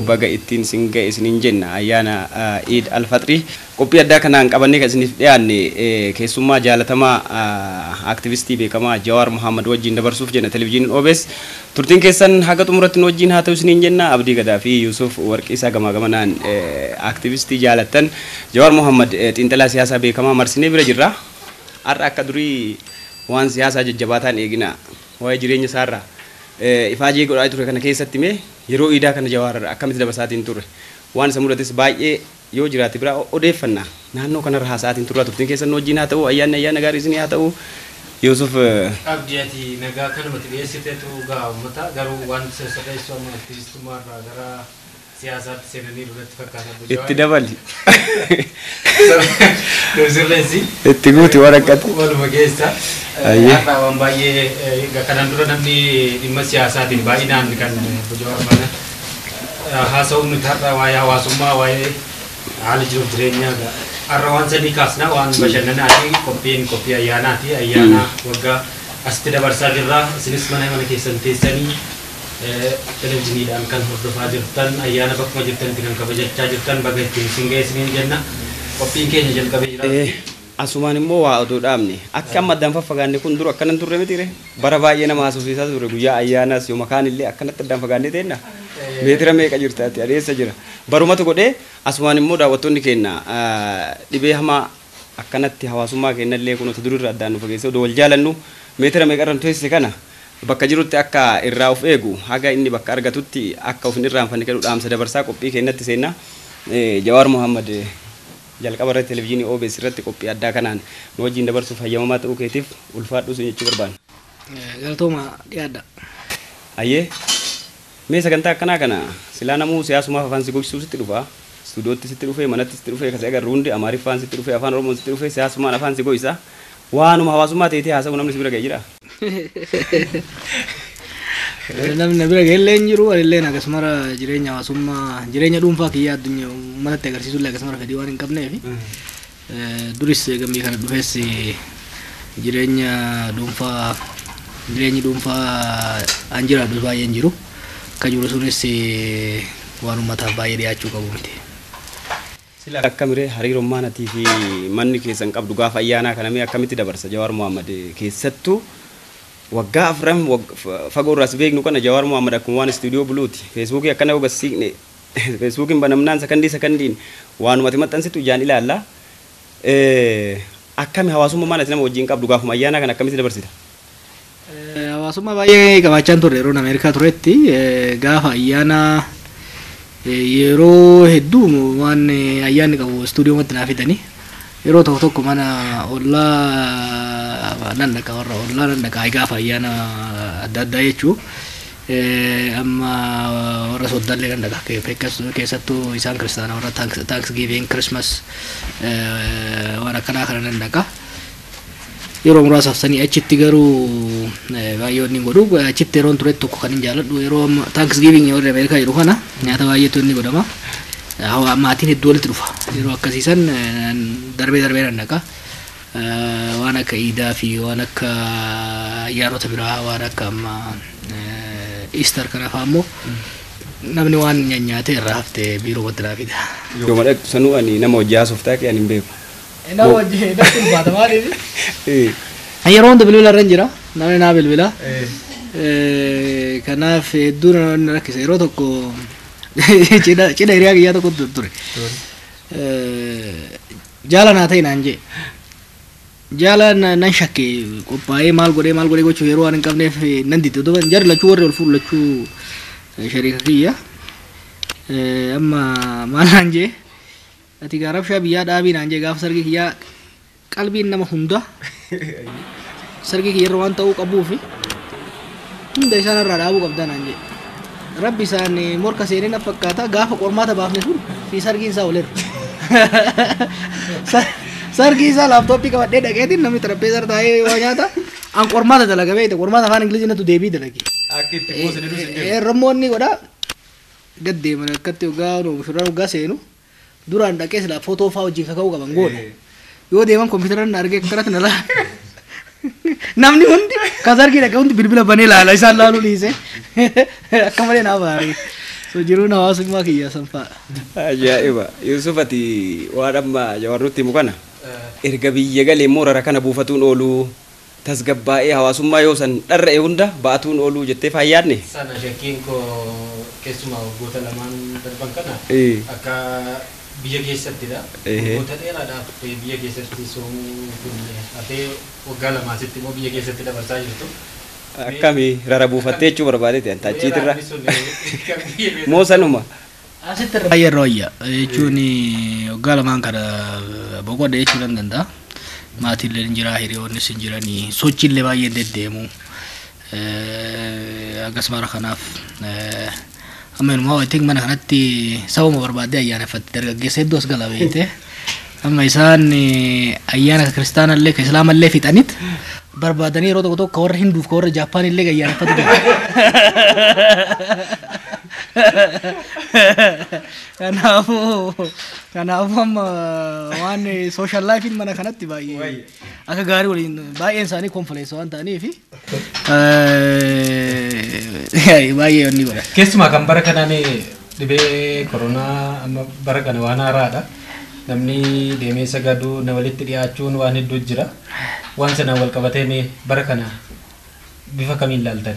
Baga ittiin sin ga'e isiniin jenna ayyaana Iid Alfaxrii. Qophii addaa kanaan qabannee kan isiniif dhiyaanne keessummaa jaalatamaa, aktivistii beekamaa Jawaar Muhammad wajjin dabarsuuf jenna televizyiiniin OBS. Turtiin keessan haga xumuratti nu wajjin haa ta'u isiniin jenna. Abdii Gadaa fi Yusuf Warqiisaa gamaa gamanaan aktivistii jaalattan Jawaar Muhammad, xiinxalaa siyaasaa beekamaa marsinee bira jirra. Har'a akka durii waan siyaasaa jajjabaataan eegina, waa'ee jireenya isaarraa ifaajee godhaa ture kana keessatti mee yeroo iidaa kana Jawaar akkamitti dabarsaatiin ture, waan isa mudates baay'ee yoo jiraate biraa odeeffanna, naannoo kanarra haasa'aatiin turra. Turtiin keessan nu wajjin haa ta'u. Ayyaanni ayyaana gaarii isinii haa ta'u. Yusuf. Abdii, ati nagaa kanumatti dhiyeessiteetu gaa uummata garuu waan sirreessu amma aktivistummaa irraa gara siyaasaatti seenanii duratti fakkaata. Itti dabali. Sirreessi. Itti guuti waraqati. Waluma keessa. Har'a waan baay'ee kanaan dura namni dhimma siyaasaatiin baay'inaan kan Jawaar faana haasa'uun, nuti har'a waa'ee hawaasummaa, waa'ee haala jiruuf jireenyaa, har'a waan sadii kaasna. Waan bashannanaati, qophiin qophii ayyaanaati, ayyaana waggaa asitti dabarsaa jirra. Isinis mana mana keessan teessanii televizyiiniidhaan kan hordofaa jirtan, ayyaana bakkuma jirtanitti kan kabajachaa jirtan, baga ittiin isin ga'e isiniin jenna. Qophiin keenya jalqabee jira. Asumaan immoo waa oduu dhaabne, akka amma addaan faffagaanne kun dura akkanan turre mitiire, bara baay'ee nama haasofsiisaa ture. Guyyaa ayyaanaas yoo makaan illee akkanatti addaan fagaannee teenna, meetira meeqa jirta ati, adeessa jira barumatu godhee. Asumaan immoo daawwattoonni keenya, dhibee hamaa akkanatti hawaasummaa keenya illee kun otoo durirra addaan nu fageesse, odoo wal jaalannu meetira meeqa irra nu teessise kana, bakka jirutti akka irraa of eegu, haga inni bakka argatutti akka of hin irraanfanne jedhu dhaamsa dabarsaa qophii keenyatti seenna. Jawaar Muhammad, jalqaba irratti televizyiinii OBS irratti qophii addaa kanaan nu wajjin dabarsuuf hayyamamaa ta'uu keetiif ulfaadhu sun jechuu barbaanna. Galatooma, dhiyaadha. Ayyee, mee sagantaa akkanaa kana silaa namuu siyaasumaaf afaan si gogsisuu sitti dhufa. Istuudiyootti sitti dhufee, manatti sitti dhufee, kasi agarru hundi Amaariffaan sitti dhufee, Afaan Oromoon sitti dhufee, siyaasumaan afaan si goysa. Waanuma hawaasummaa ta'eetii haasa'u namni si bira ga'e jira? Namni bira ga'ellee hin jiru. Anillee akkasumara jireenya hawaasummaa, jireenya dhuunfaa kiyyaa addunyaa uummatatti agarsiisullee akkasumara fedhii waan hin qabneef, duris gammii kana dhufees jireenya dhuunfaa, jireenyi dhuunfaa an jiraadhu baay'ee hin jiru. Akka jiru sunis waan uummataaf baay'ee dhiyaachuu qabu miti. Sila akkamiree hariiroon atii fi manni keessan qabdu gaafa ayyaanaa kana mee akkamitti dabarsa Jawaar Muhammad? Keessattuu waggaa 4 fagoo irraas beeknu kana, Jawaar Muhammad akkuma waan istuudiyoo buluuti. Feesbuukii akkana yoo gasiiqne, feesbuukiin banamnaan sakandii sakandiin waanumati maxxansitu ijaan ilaalla. Akkami hawaasummaa ati nama wajjin qabdu gaafuma ayyaanaa kana akkamitti dabarsita? Hawaasummaa baay'ee qabaachaa turre yeroo Ameerikaa turetti. Gaafa ayyaana yeroo hedduu waan ayyaanni qabu istuudiyoomatti naa fidanii, yeroo tokko tokko mana ollaa nan dhaqa, warra ollaa nan dhaqa gaafa ayyaana adda addaa jechuu. Amma warra soddaallee nan dhaqa, keessattuu isaan kiristaana warra Thanksgiving, Christmas, waan akkanaa kana nan dhaqa. Yeroo muraasaaf sanii achitti garuu baay'ee inni godhu. Achitti yeroon ture tokko kan hin jaaladhu, yeroo Thanksgiving warri Ameerikaa jiru kana nyaata baay'eetu inni godhama. Maatiin hedduu walitti dhufa. Yeroo akkasiisan darbee darbee nan dhaqa. Waan akka iidaa fi waan akka ayyaanota biraa, waan akka amma Easter kana fa'aa immoo namni waan nyaate irraa haftee biiroo naa fida. Yoo dhaqxu sanuu ani nama hojii haasoftaa kee ani hin beeku. Nama hojii natti ulfaata, maaliif? Yeroo hunda bilbila irra hin jira. Namni naa bilbila. Kanaaf hedduu na rakkisa. Yeroo tokko cidha hiriyaa kiyyaa tokko ture. Jaala naa ta'e naan jee. Jaala nan shakke, qophaa'ee maal godhee maal godhee gochuuf yeroo waan hin qabneef nan didde. Otoo jarri lachuu, warri ol fuudhu lachuu shariika kiyya. Amma maal naan jee, ati gaa rabshaa biyyaa dhaabii naan jee, gaafa sargii kiyyaa qalbiin nama hunda sargii kiyyarra waan ta'uu qabuufi hunda isaan irraa dhaabuu qabdaa naan jee. Rabbi isaan morka seenee na fakkaata, gaafa qormaata baafne sun fi sargiin isaa walirra. Sargii isaa laaptooppii qabadhee dhaqeetiin namni xarapheezaa irra taa'ee waa nyaata. An qormaata dalaga beekte, qormaata afaan Ingilizii natu deebii dalage. Akka itti kuusanii dhufus hin jiru. Rammoonni godha. Gad deeman akkatti hoggaa mushurraan hoggaa seenu duraan dhaqee silaa footoo fa'aa wajjin kaka'uu qaban goone. Yoo deeman kompiitara na argee akkanatti na laala. Namni hundi kan sargii dhaqee hundi bilbila banee laala, isaan laaluu dhiise. Akka malee naa baare. So jiruun hawaasummaa kiyya san fa'a. Ajaa'iba! Yusuf, ati waan amma Jawaar nutti himu kana erga biyya galee immoo rara kana buufatuun oolu, tasgabbaa'ee hawaasummaa yoo san dharra'e hunda ba'atuun oolu jettee faayyaadne. Sana shakkiin koo keessumaa waggoota lamaan darban kana akka biyya keessattidha. Waggoota dheeraadhaaf biyya keessatti soomuu kun hafee waggaa lamaasitti immoo biyya keessatti dabarsaa jirtu. Akkami rara buufattee jechuu barbaadeeti antaachiitirra. Moo sanuma? Asitti irra baay'ee irra wayya jechuun waggaa lamaan kana boqodha jechuu nan danda'a. Maatiillee hin jira, hiriyoonnis hin jiranii, sochiillee baay'een deddeemu. Akkasuma kanaaf amma inumaa I think mana kanatti sababa barbaaddee ayyaaneffatti dargaggeessa hedduu as gala beekte. Amma isaan ayyaana kiristaanallee ka islaamallee fixanit barbaadanii yeroo tokko tokko ka warra Hinduuf ka warra Jaappaanillee ayyaaneffatu jira. Kanaafuu amma waan social life mana kanatti baay'ee akka gaarii waliin baay'een isaanii konfoleessa waan ta'aniif baay'ee wanni godha. Keessumaa kan bara kanaan dhibee koronaa amma bara kana waan haaraadha. Namni deemee sagaduu na walitti dhiyaachuun waan hedduu jira. Waan sanaan wal qabatee mee bara kana bifa kamiin ilaaltan?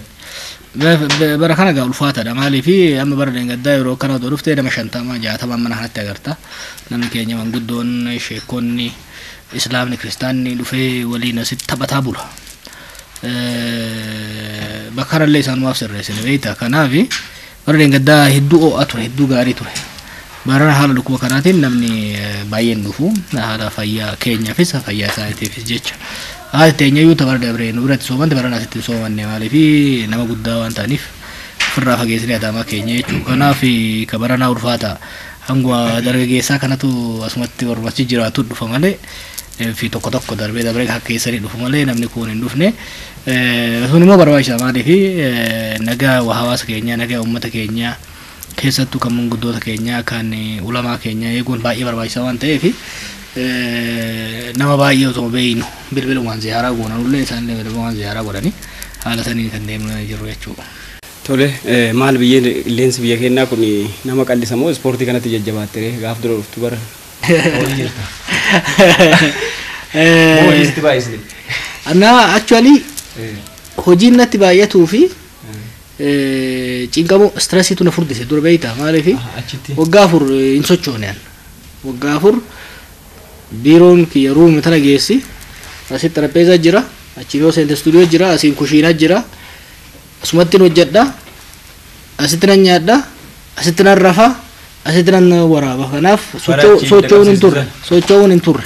Bara kana gaa ulfaataadha. Maaliif amma bara deengaddaa yeroo kana otoo dhuftee nama 50 60 mana kanatti agarta. Namni keenya manguddoon, sheekonni, islaamni, kiristaanni dhufee waliin asitti taphataa bula. Bakka kanallee isaanumaaf sirreessine beekta. Kanaaf bara deengaddaa hedduu ho'aa ture, hedduu gaarii ture. Bara haala dhukkuba kanaatiin namni baay'een dhufu haala fayyaa keenyaafis fayyaa isaaniitiifis jecha. Haati teenya iyyuu bara dabree nu biratti soomante bara asitti hin soomanne, maaliif nama guddaa waan ta'aniif ofirraa fageessinee adaamaa keenya jechuudha. Kanaaf ka baranaa ulfaata. Hanguma dargaggeessaa kanatu asumatti barbaachii jiraatu dhufa malee fi tokko tokko darbee darbee akka keessanii dhufu malee namni kun hin dhufne. Sun immoo barbaachisaa, maaliif nagaa hawaasa keenyaa, nagaa uummata keenyaa, keessattuu kan manguddoota keenyaa, kan ulamaa keenyaa eeguun baay'ee barbaachisaa waan ta'eef nama baay'ee osoo beeynu bilbilumaan ziyaaraa goonanullee isaanillee bilbilumaan ziyaaraa godhanii haala saniin kan deemnaa jirru jechuudha. Tole, maal biyyeen qilleensi biyya keenyaa kun nama qallisa moo ispoortii kanatti jajjabaatte gaaf dura dhuftu bara? Moo hojiitti baay'isne? Anaa actually hojiin natti baay'atuu fi cinqamu stressiitu na furdise dura beeyta, maaliif waggaa 4 hin sochoone an. Waggaa 4 biiroon kiyya ruumi tana geessi, asitti xarapheezaa jira, achiin yoo seente stuudiyoo jira, asiin kushiinaa jira, asumattiin hojjedha, asitti nan nyaadha, asitti nan rafa, asitti nan waraaba. Kanaaf socho'uun hin turre, socho'uun hin turre.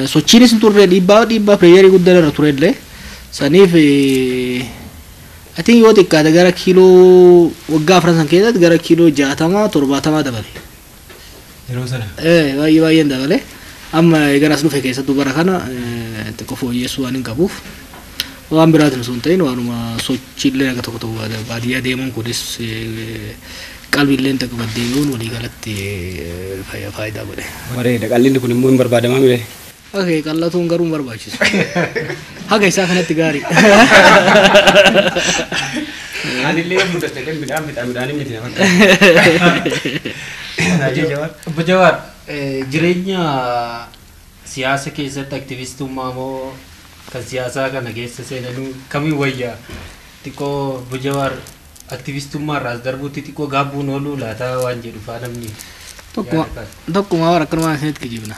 Sochiinis hin turre, dhiibbaa pireeyarii guddaa irra ture illee saniif I think yoo xiqqaate gara kiiloo waggaa 4 san keessatti gara kiiloo 60 70 dabale. Yeroo sana? Baay'ee baay'een dabale. Amma eegan as dhufe keessattuu bara kana xiqqoo fooyyessuu waan hin qabuuf waan biraatiin osoo hin ta'in waanuma sochiillee akka tokko tokko baadiyyaa deemuun kunis qalbiillee xiqqoo deebi'uun walii galatti faayidaa godhe. Bareeda, qallinni kun immoo hin barbaadamaa mire? Okay, qallatuun garuu hin barbaachisu. Haga isaa kanatti gaarii. Anillee mudate midhaan fixa midhaan miti na fakkaata. Obbo Jawaar, jireenya siyaasa keessatti aktivistummaa moo kan siyaasaa kana keessa seenanuu kamiin wayyaa? Xiqqoo Obbo Jawaar aktivistummaa irraas darbuutti xiqqoo gaabbuun ooluu laataa waan jedhu faa namni. Tokkuma warra akkanumaan isinitti kijibna.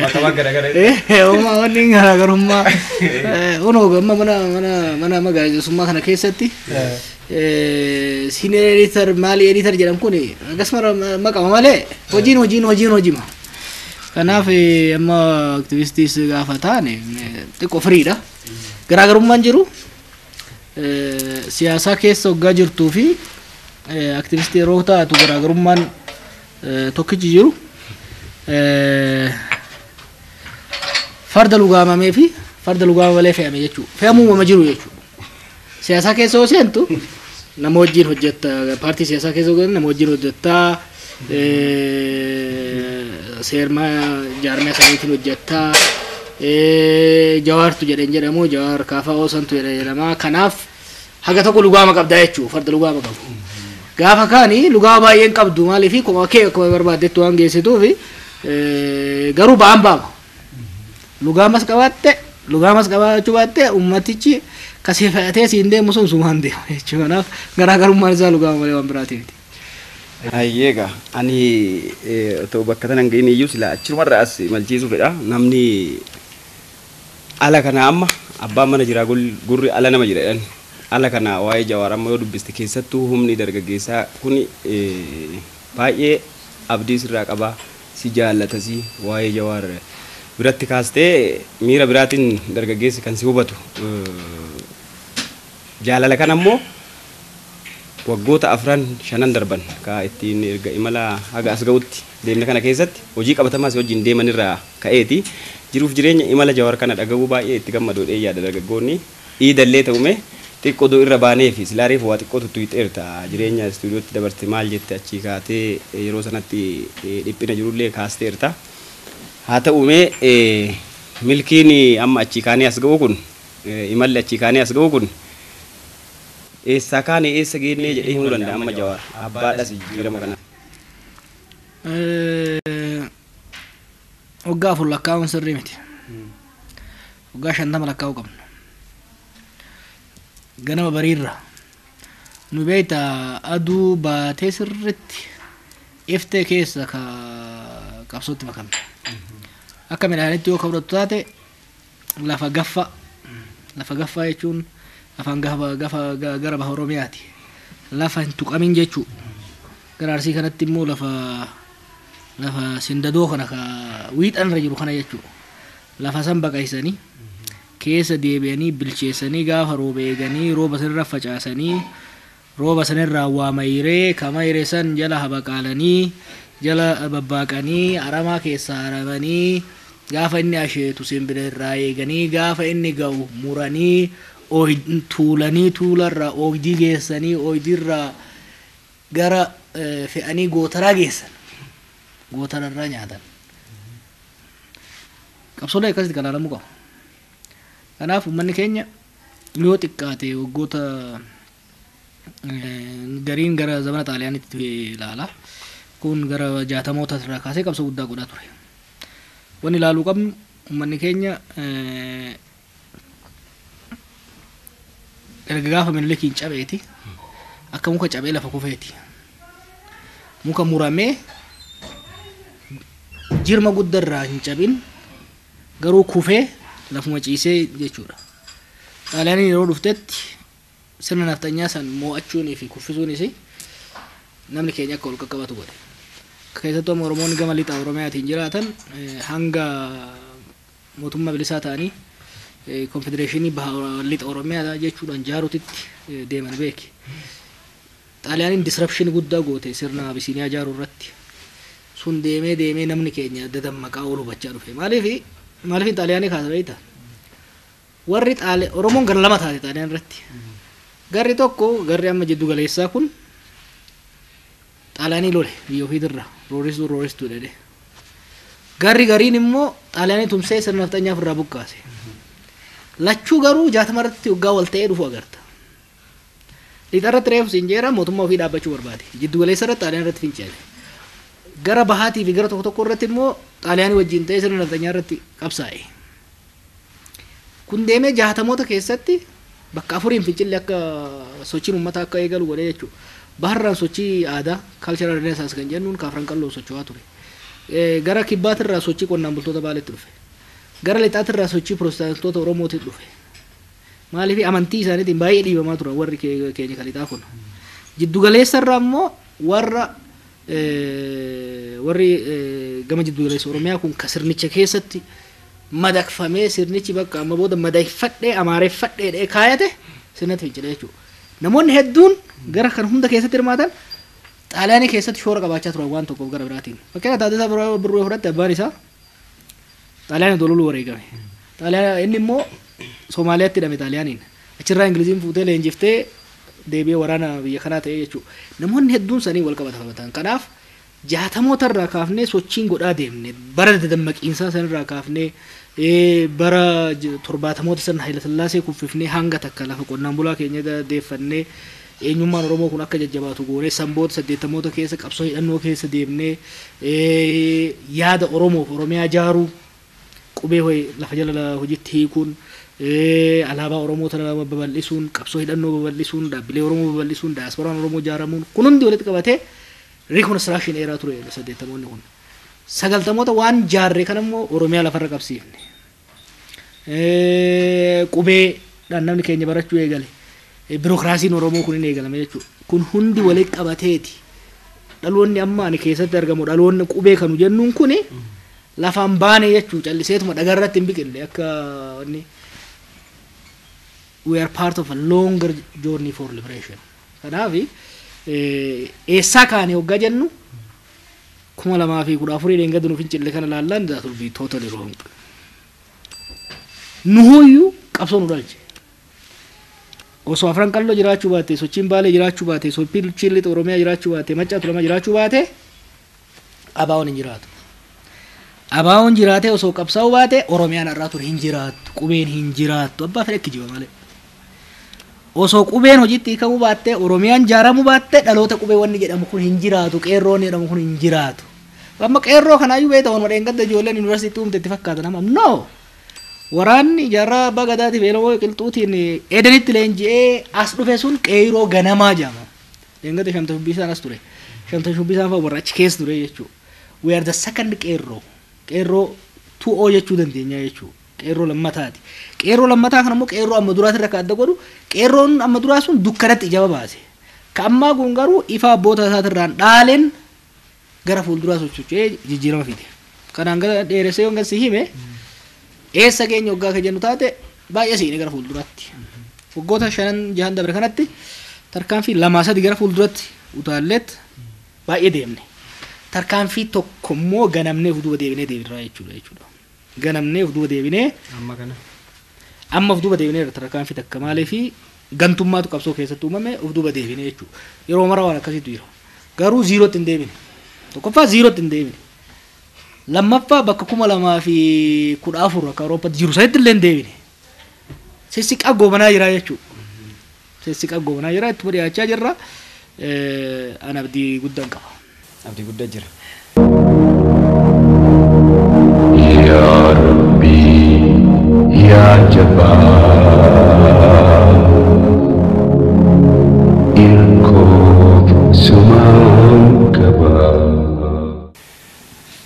Maqaa garaagaraa. Uumaa wanni garaagarummaa. Unoo amma mana mana gaazexeessummaa kana keessatti senior editor maali editor jedhamu kun akkasuma maqama malee hojiin hojiin hojiin hojima. Kanaaf amma aktivistiis gaafa ta'an xiqqoo firiidha. Garaagarummaan jiru siyaasaa keessa hoggaa jirtuu fi aktivistii yeroo taatu garaagarummaan tokkichi jiru farda lugaamamee fi farda lugaama malee fe'ame jechuudha. Fe'amuu uumama jiru jechuudha. Siyaasaa keessa yoo seentu nama wajjin hojjetta, paartii siyaasaa keessa yoo nama wajjin hojjetta, seermaa jaarmiyaa saniitiin hojjetta, Jawaartu jedheen jedhamu, Jawaar kaafaa oosantu jedhee jedhama. Kanaaf Haga tokko lugaama qabdaa jechuudha, farda lugaama qabu. Gaafa kaani lugaama baay'een qabdu, maaliif akkuma kee akkuma barbaaddetti waan geessituufi, garuu ba'aan ba'ama. Lugaamas qabaatte, lugaamas qabaachuu baatte, ummatichi kasee fe'atee siin deemu sun sumaan deema jechuudha. Kanaaf garaagarummaan isaa lugaama malee waan biraati miti. Hayyeega, ani otoo bakka tanan gahin iyyuu sila achumarra as malchiisuu fedha. Namni ala kana amma abbaan mana jira, gurri ala nama jira jedhan. Ala kana waa'ee Jawaar amma yoo dubbiste, keessattuu humni dargaggeessaa kun baay'ee abdii sirraa qaba, si jaallatasi. Waa'ee Jawaar biratti kaastee miira biraatiin dargaggeessi kan si hubatu. Jaalala kana ammoo waggoota afran shanan darban ka ittiin erga imala haga as ga'utti deemne kana keessatti hojii qabatamaa si wajjin deeman irraa ka'eeti. Jiruuf jireenya imala Jawaar kana dhaga'uu baay'ee itti gammadoodhee yaada dargaggoonni. Iidallee ta'ume xiqqoo doo irra baanee fi silaareef waa xiqqoo tuttuqxeerta, jireenya istuudiyootti dabarte maal jette, achii kaatee yeroo sanatti dhiphina jirullee kaasteerta. Haa ta'u mee, milkiin amma achii kaanee as ga'u kun, imalli achii kaanee as ga'u kun, eessaa kaane eessa geennee jedhee himuu danda'a amma Jawaar abbaadhas jijjiirama kana? Waggaa 4 lakkaa'uun sirrii miti. Waggaa 50 lakkaa'uu qabna. Ganama bariirra. Nu beekta, aduu baatee sirritti iftee keessa ka qabsootti makamne. Akka midhaanitti yoo ka fudhattu taate, lafa gaffa. Lafa gaffaa jechuun afaan gafa gafa gara baha Oromiyaati. Lafa hin tuqamin jechuu. Gara Arsii kanatti immoo lafa sindadoo kana ka wiixan irra jiru kana jechuu. Lafa san baqaysanii keessa deebi'anii bilcheessanii, gaafa rooba eeganii rooba sanirra facaasanii, rooba sanirraa waa mayree ka mayre san jala habaqaalanii, jala babbaaqanii, aramaa keessaa haramanii, gaafa inni asheetu simbira irraa eeganii, gaafa inni ga'u muranii tuulanii, tuularraa oogdii geessanii, oogdiirraa gara fe'anii gootaraa geessan, gootararraa nyaatan. Qabsoolee akkasitti kan ilaalamuu qabu. Kanaaf uummanni keenya yoo xiqqaate waggoota gariin gara zamana Xaaliyaanitti ilaala. Kun gara jaatamoota irraa kaasee qabsoo guddaa godhaa ture. Wanni ilaaluu qabnu, uummanni keenya erga gaafa Minilikiin cabeeti akka muka cabee lafa kufeeti. Muka muramee jirma guddaa irraa hin cabin, garuu kufee lafuma ciisee jechuudha. Xaaliyaaniin yeroo dhuftetti sirna nafxanyaa san mo'achuunii fi kuffisuunis namni keenya akka ol qaqqabatu godhe. Keessattuu amma Oromoonni gama lixa Oromiyaatiin jiraatan hanga mootummaa bilisaa ta'anii konfedereeshinii baha lixa Oromiyaa jechuudhaan jaaruutitti deeman beeki. Xaaliyaaniin disruption guddaa goote sirna Abisiiniyaa jaaruu irratti. Sun deemee deemee namni keenya dadammaqaa ol hubachaa dhufe. Maaliif Xaaliyaanii kaasa beektaa? Warri Xaali Oromoon gara lama taate Xaaliyaan irratti. Garri tokko, garri amma jiddu galeessaa kun, Xaaliyaanii lole biyya ofiitirra rooristuu rooristuu jedhe. Garri gariin immoo Xaaliyaanii tumsee sirna nafxanyaa ofirraa buqqaase. Lachuu garuu 60 irratti waggaa wal ta'ee dhufu agarta. Lixa irratti reefu siin jeera mootummaa ofii dhaabbachuu barbaade. Jiddu galeessa irratti Xaaliyaan irratti fincile. Gara bahaatii fi gara tokko tokko irratti immoo Xaaliyaanii wajjin ta'ee sirna nafxanyaa irratti qabsaa'e. Kun deemee jaatamoota keessatti bakka afuriin fincilli akka sochiin uummataa akka eegalu godhee jechuudha. Baharraan sochii aadaa, cultural renaissance kan jennuun, kaafran qalloo socho'aa ture. Gara kibbaatirraa sochii qonnaan bultoota Baaleetti dhufe. Gara lixaatirraa sochii pirotestaantoota Oromootti dhufe. Maaliif? Amantii isaaniitiin baay'ee dhiibamaa turan warri keenya kan lixaa kun. Jiddu galeessarraa immoo warri gama jiddu galeessa Oromiyaa kun ka sirnicha keessatti madaqfamee, sirnichi bakka amma booda madaqfadhee amaareeffadhee dhee kaayate sirnatti fincile jechuudha. Namoonni hedduun gara kan hunda keessatti hirmaatan Xaaliyaanii keessatti shoora qabaachaa turan waan tokkoof gara biraatiin. Fakkeenyaaf Taaddasaa Birruu yoo fudhatte, abbaan isaa Xaaliyaanii dololuu wareegame. Xaaliyaan inni immoo Soomaaliyaatti hidhame Xaaliyaaniin. Achirraa Ingiliziin fuutee leenjiftee deebi'ee waraana biyya kanaa ta'ee jechuudha. Namoonni hedduun sanii wal qabatan. Kanaaf jaatamoota irraa kaafnee sochiin godhaa deemne bara dadammaqiinsaa sanirraa kaafnee Bara 70moota sirna Haayila Sillaasee kuffifnee hanga takka lafa qonnaan bulaa keenya deeffannee eenyummaan Oromoo kun akka jajjabaatu goonee sanboota 80moota keessa qabsoo hidhannoo keessa deemnee yaada Oromoof Oromiyaa ijaaruu qubee lafa jala hojiitti hiikuun alaabaa Oromoo tana babal'isuun qabsoo hidhannoo babal'isuun dhaabbilee Oromoo babal'isuun daasporaan Oromoo ijaaramuun kun hundi walitti qabatee reconstruction era ture 80moonni kun. 90moota waan jaarree kan immoo Oromiyaa lafarra qabsiifne. Qubeedhaan namni keenya barachuu eegale. Birookiraasiin Oromoo kun hin eegalame jechuudha. Kun hundi walitti qabateeti. Dhaloonni amma ani keessatti argamu dhaloonni qubee kanu jennuun kuni lafaan baane jechuu calliseetuma dhagarratti hin biqille akka wanni we are part of a longer journey for liberation. Kanaaf eessaa kaane hoggaa jennu 2014 dheengadda nu fincille kana laallaan that will be totally wrong. Nuhuyyuu qabsoo nu dhalche. Osoo Afran Qalloo jiraachuu baate, sochiin Baalee jiraachuu baate, sochiin Lixa Oromiyaa jiraachuu baate, Maccaa Tuulamaa jiraachuu baate ABO'n hin jiraatu. ABO'n jiraatee osoo qabsaa'uu baate Oromiyaan har'aa ture hin jiraattu, qubeen hin jiraattu, abbaa fedhe kijiba malee. Osoo qubeen hojiitti hiikamuu baatte, Oromiyaan jaaramuu baatte dhaloota qubee wanni jedhamu kun hin jiraatu, qeerroon jedhamu kun hin jiraatu. Amma qeerroo kanaayyuu beekta wanuma dheengadda ijoolleen yuunivarsiitii uumte itti fakkaata nama. No! Waraanni jaarraa abbaa gadaatiif eeloo qilxuutiin Edenitti leenji'ee as dhufe sun qeerroo ganamaa jedhama. Dheengadda shamta shubbisaan as ture. Shamta shubbisaan fa'a warra achi keessa ture jechuudha. We are the second qeerroo. Qeerroo 2O jechuu dandeenya jechuudha. Qeerroo lammataati. Qeerroo lammataa kana immoo qeerroo amma duraatirra akka adda godhu qeerroon amma duraa sun dukkanatti ija baase. Ka ammaa kun garuu ifa abboota isaatirraan dhaaleen gara fuulduraa socho'ee jijjiirama fide. Kanaan gara dheeressee yoon si hime eessa keenya waggaa kan jennu taate baay'ee siine gara fuulduraatti. Waggoota 5 6 dabre kanatti tarkaanfii 2 3 gara fuulduratti utaalleet baay'ee deemne. Tarkaanfii tokko immoo ganamnee fuuldura deebinee deebirraa jechuudha. Ganamnee fuuldura deebinee amma kana amma fuuldura deebinee tarkaanfii takka maalee fi gantummaatu qabsoo keessatti uumame fuuldura deebinee jechuudha. Yeroo mara waan akkasiitu jira. Garuu ziirootti hin deebine. Tokkoffaa ziirootti hin deebine. Lammaffaa bakka 2014 akka Awuroopaatti jiru sanitti illee hin deebine. Sissiqaa goobanaa jira jechuudha. Sissiqaa goobanaa jira ittuma dhiyaachaa jirra. Ani abdii guddaan qaba. Abdii guddaa jira. Ya Rabbi ya Jabbar irkoo sumaan qaba.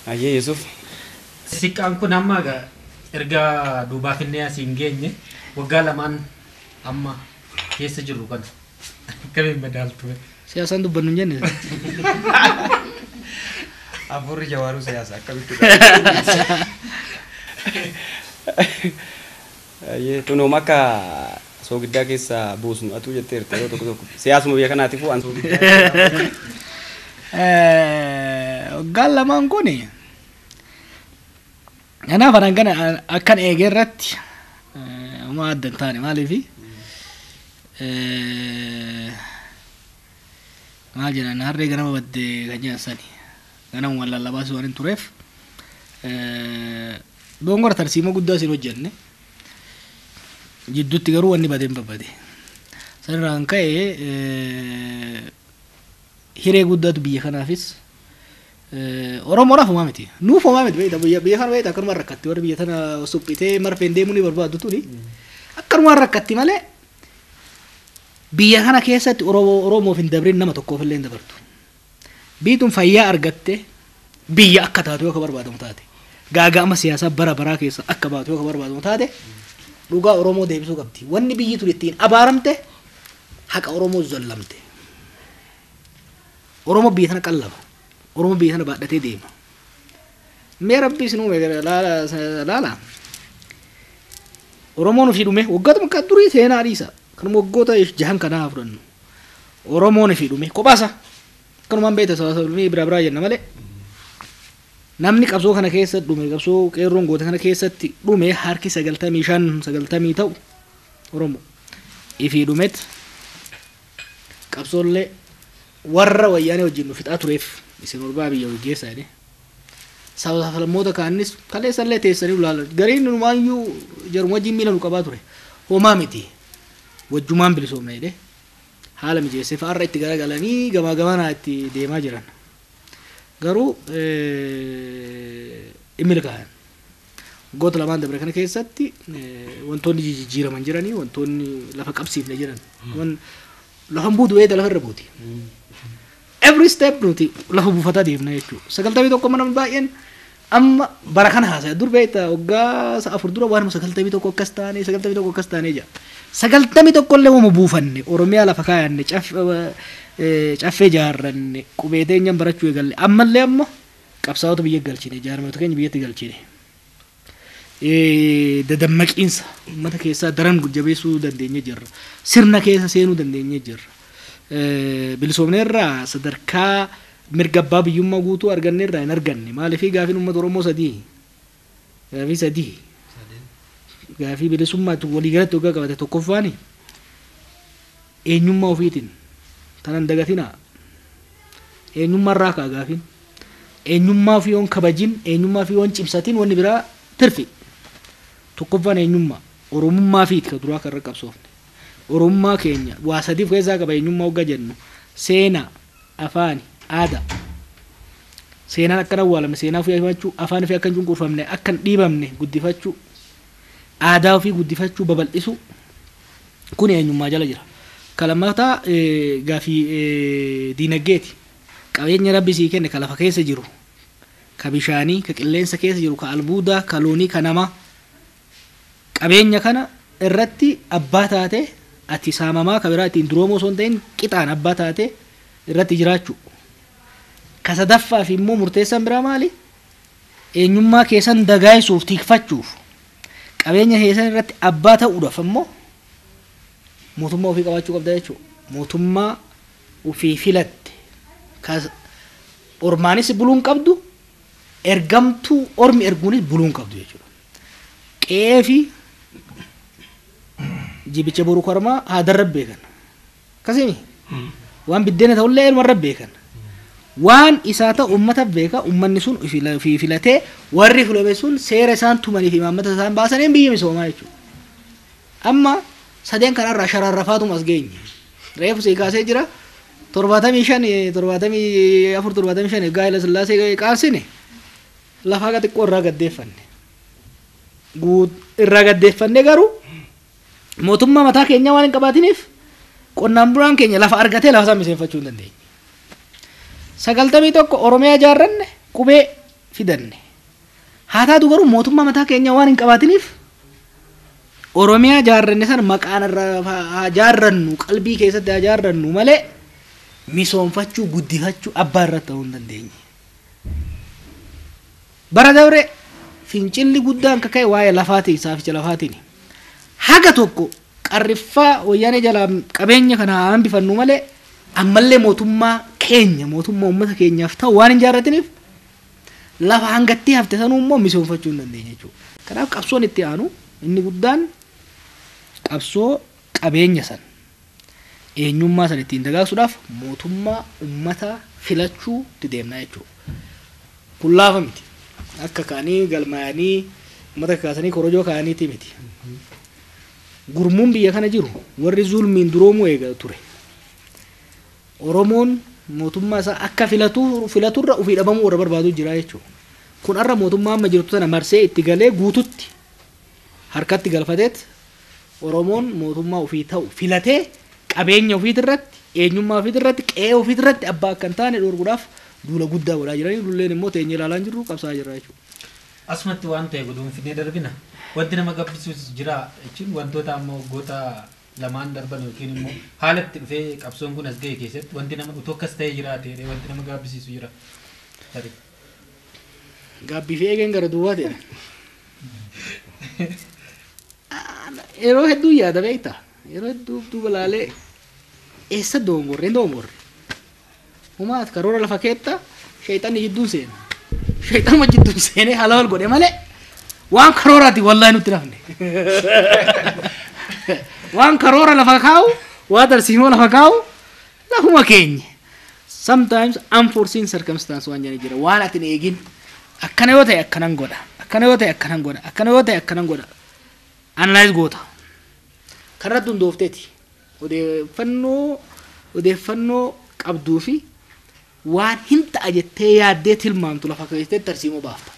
Ayyee Yusuf. Siqqaan kun amma erga duubaaf illee asii hin geenye waggaa lamaan amma keessa jirru kana akkamiin madaaltu? Siyaasaan dubbannu hin jenne. Afurri jawaaruu siyaasa akkamitti? Ayyee tunuuma akka soogiddaa keessa buusnu atuu jetteerta yeroo tokko tokko siyaasuma biyya kanaatiifuu an soogiddaa. Waggaan lamaan kuni kanaaf anan kana akkan eegee irratti homaa adda hin taane maaliifi maal jedhan harree ganama baddee kan jedhan sani ganama waan lallabaas waan hin tureef dongora tarsiimoo guddaa isin hojjenne jidduutti garuu wanni badeen babbade sanirraan ka'e hiree guddaatu biyya kanaafis Oromoodhaaf homaa miti. Nuuf homaa miti beekta biyya kana beekta akkanumaan rakkatti warri biyya tana suphitee marfeen deemuu ni barbaaddu tuni akkanumaan rakkatti malee biyya kana keessatti Oromoof hin dabrin nama tokkoof illee hin dabartu. Biyyi tun fayyaa argatte biyya akka taatu yoo akka barbaadamu taate gaaga'ama siyaasaa bara baraa keessa akka baatu yoo akka barbaadamu taate dhugaa Oromoo deebisuu qabdi. Wanni biyyi tun ittiin abaaramte haqa Oromoo zallamte. Oromoo biyya tana qallaba. Oromoo biyya tana baadhatee deema. Mee rabbi isin uume laala. Oromoon ofii dhume waggoota makka durii seenaa dhiisa. Kanuma waggoota jahan kanaa fudhannu. Oromoon ofii dhume kophaasa. Kanumaan beekta sababa biraa biraa jenna malee. Namni qabsoo kana keessa dhume qabsoo qeerroon goota kana keessatti dhume harki 95 90 ta'u Oromoo ifii dhumet qabsoollee warra wayyaanee wajjin nu fixaa tureef isin ol baa biyya gaggeessaa jedhee Saba sablammoota kaanis kaleessallee teessanii ilaalan. Gariin numaayyuu jaruma wajjin miila nu qabaa ture. Homaa miti. Wajjumaan bilisoomna jedhee haala mijeessee fa'aarra itti garagalanii gamaa gamanaa itti deemaa jiran. Garuu hin milkaa'an. Waggoota lamaan dabre kana keessatti wantoonni jijjiiraman jiranii, wantoonni lafa qabsiifne jiran. Lafa buutu eeda lafa irra buuti. Every step nuti lafa buufataa deemna jechuudha. 91 mana baay'een amma bara kana haasa'e dur beektaa waggaa 4 dura waanuma 91 akkas taane 91 akkas taane jira. 91 illee wama buufanne Oromiyaa lafa kaayanne caffee jaarranne qubee teenyaan barachuu eegalle ammallee amma qabsaa'ota biyya galchine jaarmota keenya biyyatti galchine. Dadammaqiinsa uummata keessaa daran jabeessuu dandeenye jirra. Sirna keessa seenuu dandeenye jirra. Bilisoomneerraa sadarkaa mirga abbaa biyyummaa guutuu arganneerraa hin arganne. Maaliif gaafiin uummata Oromoo sadii? Gaafii sadii. Gaafii bilisummaa waliigalatti waggaa qabate tokkoffaani eenyummaa ofiitiin tanan dagatinaa. Eenyummaa irraa ka'a gaafiin. Eenyummaa ofii yoon kabajin, eenyummaa ofii yoon cimsatin wanni biraa tirfi. Tokkoffaan eenyummaa Oromummaa fiiti ka duraa kan irra qabsoofne. Oromummaa keenya waa sadiif keessaa qaba eenyummaa waggaa jennu. Seenaa, afaani, aadaa. Seenaan akka hin awwaalamne, seenaa ofii himachuu, afaan ofii akka hin cunqurfamne, akka hin dhiibamne guddifachuu, aadaa ofii guddifachuu, babal'isuu kun eenyummaa jala jira. Ka lammataa gaafii diinagdeeti. Qabeenya rabbi sii kenne ka lafa keessa jiru, ka bishaanii, ka qilleensa keessa jiru, ka albuudaa, ka loonii, ka namaa. Qabeenya kana irratti abbaa taate ati saamamaa ka biraa ittiin duroomoo osoo hin ta'in qixaan abbaa taate irratti jiraachuu. Ka sadaffaa fi immoo murteessaan biraa maali? Eenyummaa keessan dagaagsuuf tikfachuuf qabeenya keessan irratti abbaa ta'uudhaaf immoo mootummaa ofii qabaachuu qabda jechuudha. Mootummaa ofii filatte ka ormaanis buluun qabdu ergamtuu ormi erguunis buluun qabdu jechuudha. Qe'ee fi jibicha boru kormaa haadarra beekan. Akkasimi waan biddeena ta'ullee ilmarra beekan. Waan isaa ta'u uummata beeka, uummanni sun ofii filatee warri filame sun seera isaan tumanii fi imaammata isaan baasaniin biyya misoomaa jechuudha. Amma sadeen kanarraa shararrafaatuma as geenye. Reefu sii kaasee jira 75 74 75 Haayila Sillaasee qaasine lafa haga xiqqoo irraa gaddeeffanne. Irraa gaddeeffanne garuu mootummaa mataa keenyaa waan hin qabaatiniif qonnaan bulaan keenya lafa argatee lafa isaa miseeffachuu hin dandeenye. 91 Oromiyaa ijaarranne qubee fidanne. Haa taatu garuu mootummaa mataa keenyaa waan hin qabaatiniif Oromiyaa ijaarranne sana maqaan irraa haa ijaarrannu qalbii keessatti haa ijaarrannu malee misoomfachuu guddifachuu abbaa irratti ta'uu hin dandeenye. Bara dabre fincilli guddaan kaka'e waa'ee lafaatiin saaficha lafaatiin. Haga tokko qarriffaa wayyaanee jalaa qabeenya kana haa hambifannu malee ammallee mootummaa keenya mootummaa uummata keenyaaf ta'u waan hin jaarratiniif lafa hangattii hafte sanuu immoo misoomfachuu hin dandeenye jechuudha. Kanaaf qabsoon itti aanu inni guddaan qabsoo qabeenya san eenyummaa san ittiin dagaagsuudhaaf mootummaa uummata filachuu itti deemna jechuudha. Kun laafa miti. Akka kaanii galmaa'anii uummata kaasanii korojoo kaa'aniiti miti. Gurmuun biyya kana jiru warri zulmiin duroomuu eega ture. Oromoon mootummaa isaa akka filaturra ofii dhabamuu warra barbaadu jira jechuudha. Kun har'a mootummaa amma jirtu sana marsee itti galee guututti harkatti galfateet Oromoon mootummaa ofii ta'u filatee qabeenya ofiitirratti eenyummaa ofiitirratti qe'ee ofiitirratti abbaa akka hin taane dhorkuudhaaf duula guddaa godhaa jiranii dulleen immoo teenyee ilaalaa hin jirru qabsaa jirra jechuudha. Asumatti waan ta'e guduunfinee darbina. Wanti nama gabbisuus jira jechuun wantoota amma waggoota lamaan darban yookiin immoo haala itti dhufee qabsoon kun as ga'e keessatti wanti nama utuu akkas ta'ee jiraate wanti nama gabbisiisu jira. Gaabbii fi eegeen gara duwwaa ta'e. Yeroo hedduu yaada beektaa? Yeroo hedduu duuba laalee eessa doongorre hin doongorre. Humaat karoora lafa keetta sheexanni jidduun seena. Sheexanuma jidduun seenee haala wal godhe malee waan karooraati wallaahi nutti nafne. Waan karoora lafa kaa'u, waan tarsiimoo lafa kaa'u lafuma keenya. Sometimes unforeseen circumstance waan jedhanii jira. Waan ati hin eegin. Akkana yoo ta'e akkanan godha. Akkana yoo ta'e akkanan godha. Akkana yoo ta'e akkanan godha. Analyze goota. Kanarratti hundoofteeti. Odeeffannoo qabduu fi waan hin ta'a jettee yaaddee tilmaamtu lafa keessatti tarsiimoo baafta.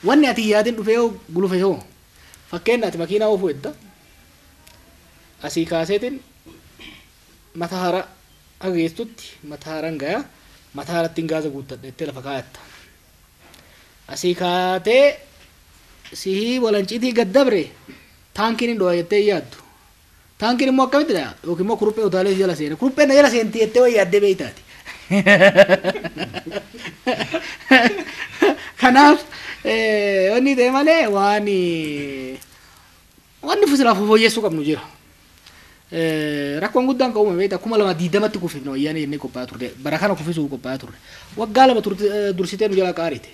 Wanni ati yaadin dhufee yoo gulufe hoo fakkeenya ati makiinaa oofuu edda asii kaaseetiin mata hara hageessutti mata haran gaya mata haratti gaaza guuttadha jettee lafa kaayatta. Asii kaatee sihii walanciitii gad dabre taankiin hin dho'a jettee yaaddu. Taankiin immoo akkamitti dha yookiin immoo kuruphee utaalee jala seene kurupheen na jala seenti jettee wayii yaaddee beeytaati. Kanaaf wanni ta'e malee waan wanni fusilaaf fooyyessuu qabnu jira. Rakkoon guddaan kan uumame beektaa 2020tti kuffifne wayyaanee jennee qophaa'aa turre bara kana kuffisuuf qophaa'aa turre waggaa 2 dursitee nu jala qaarite.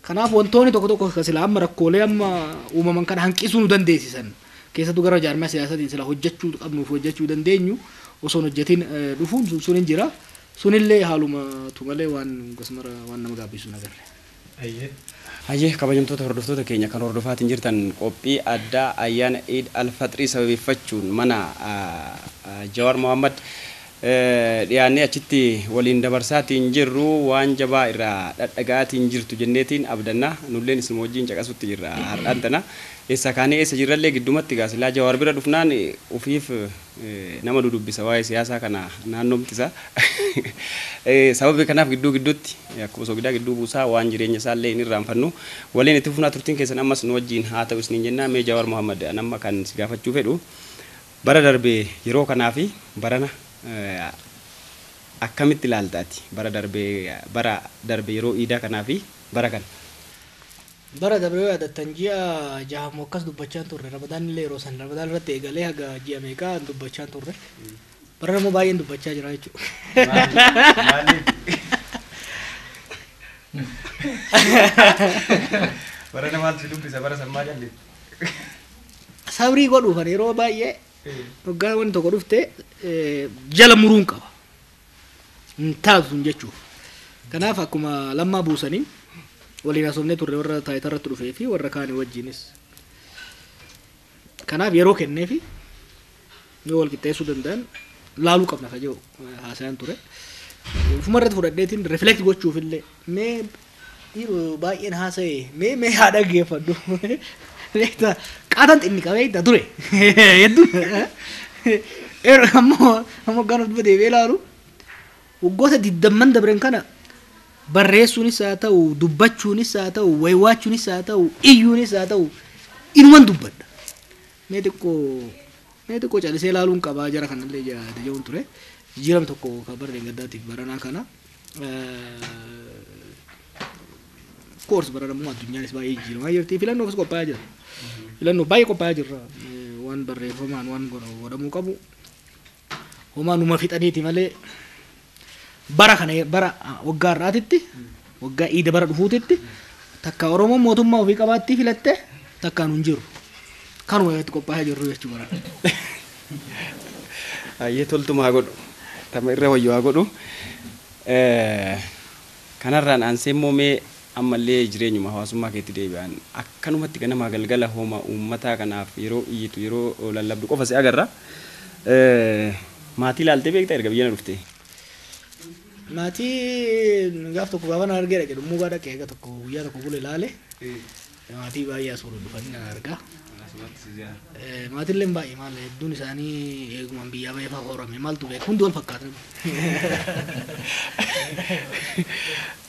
Kanaaf wantoonni tokko tokko sila amma rakkoolee amma uumaman kana hanqisuu nu dandeessisan keessattuu gara jaarmaa siyaasaatiin sila hojjechuu qabnuuf hojjechuu dandeenyu osoo hin hojjetin dhufuun sun hin jira. Sunillee haalumatu malee waan gosmara waan nama gaabbisu nagarre. Hayyee kabajamtoota hordoftoota keenya kan hordofaatiin jirtan qophii addaa ayyaana Eid al-Fixrii sababeeffachuun mana Jawaar Mohaammed dhiyaannee achitti waliin dabarsaatiin jirru waan jabaa irraa dhadhagaatiin jirtu jenneetiin abdanna nulleen isin wajjin caqasutti jirra har'aan tana eessa kaanee eessa jirrallee giddumatti gaasilaa Jawaar bira dhufnaan ufiif nama dudubbisa waa'ee siyaasaa kana naannoomtisa. Sababii kanaaf gidduu gidduutti akkuma sogidaa gidduu buusaa waan jireenya isaallee hin irraanfannu waliin itti fufnaa turtiin keessan ammas nu wajjin haa ta'u isiniin jennaa. Mee Jawaar Mohaammed amma kan si gaafachuu fedhu bara darbee yeroo kanaa fi barana akkamitti ilaaltaati? Bara darbee yeroo iidaa kanaa fi bara kana. Bara darbee yoo yaadattan ji'a jahamu akkas dubbachaa turre Ramadaan illee yeroo san Ramadaan irratti eegalee haga ji'a meeqaa dubbachaa turre. Bara immoo baay'een dubbachaa jira jechuudha. Maaliif? Bara maaltu si dubbisa bara sammaa jalli? Sabrii godhuufan yeroo baay'ee waggaa wanni tokko dhufte jala muruun qaba. Hin taatu sun jechuuf. Kanaaf akkuma lammaa buusaniin waliin haasofnee turre warra taayitaa irratti dhufee fi warra kaanii wajjinis. Kanaaf yeroo kenneefi yoo wal qixxeessuu danda'an laaluu qabna ka jedhu haasayaan ture. Ufuma irratti fudhadheetiin reflect gochuuf illee mee yeroo baay'een haasa'e mee haa dhaggeeffadhu. Qaatan xinni qabee itti ture. Hedduu. Ammoo gaan of duba deebi'ee ilaalu waggoota 20 dabran kana barreessuunis haa ta'u dubbachuunis haa ta'u waywaachuunis haa ta'u iyyuunis haa ta'u inuman dubbadha. Mee xiqqoo calisee ilaaluun qabaa jara kanallee jedhuun ture. Jijjiirama tokko kan bara gaddaatiif baranaa kana. Koors bara immoo addunyaanis baay'ee jijjiiramaa jirti. Filannoofis qophaa'aa jira. Filannoo baay'ee qophaa'aa jirra. Waan barreeffamaan waan godhamuu qabu. Homaa numa fixaniiti malee bara kana bara waggaa har'aatitti waggaa iida bara dhufuutitti takka Oromoon mootummaa ofii qabaatti filatte takkaan hin jiru. Kanuma irratti qophaa'aa jirru jechuudha. Hayyee toltuma haa godhu. Tama irra wayyoo haa godhu. Kanarraan aansee immoo mee ammallee jireenyuma hawaasummaa keetti deebi'an akkanumatti ganamaa galgala hooma uummataa kanaaf yeroo iyyitu yeroo lallabdu qofa si agarra. Maatii ilaaltee beektaa erga biyya na dhufte? Maatii gaaf tokko gaafa na argee dhaqe dhummuugaa dhaqe eega tokko guyyaa tokko bule ilaale. Maatii baay'ee as fuudhu dhufanii na argaa. Maatiin baay'ee maal hedduun isaanii eegumaan biyyaa baay'ee fa'aa horame maaltu beeku hundi wal fakkaata.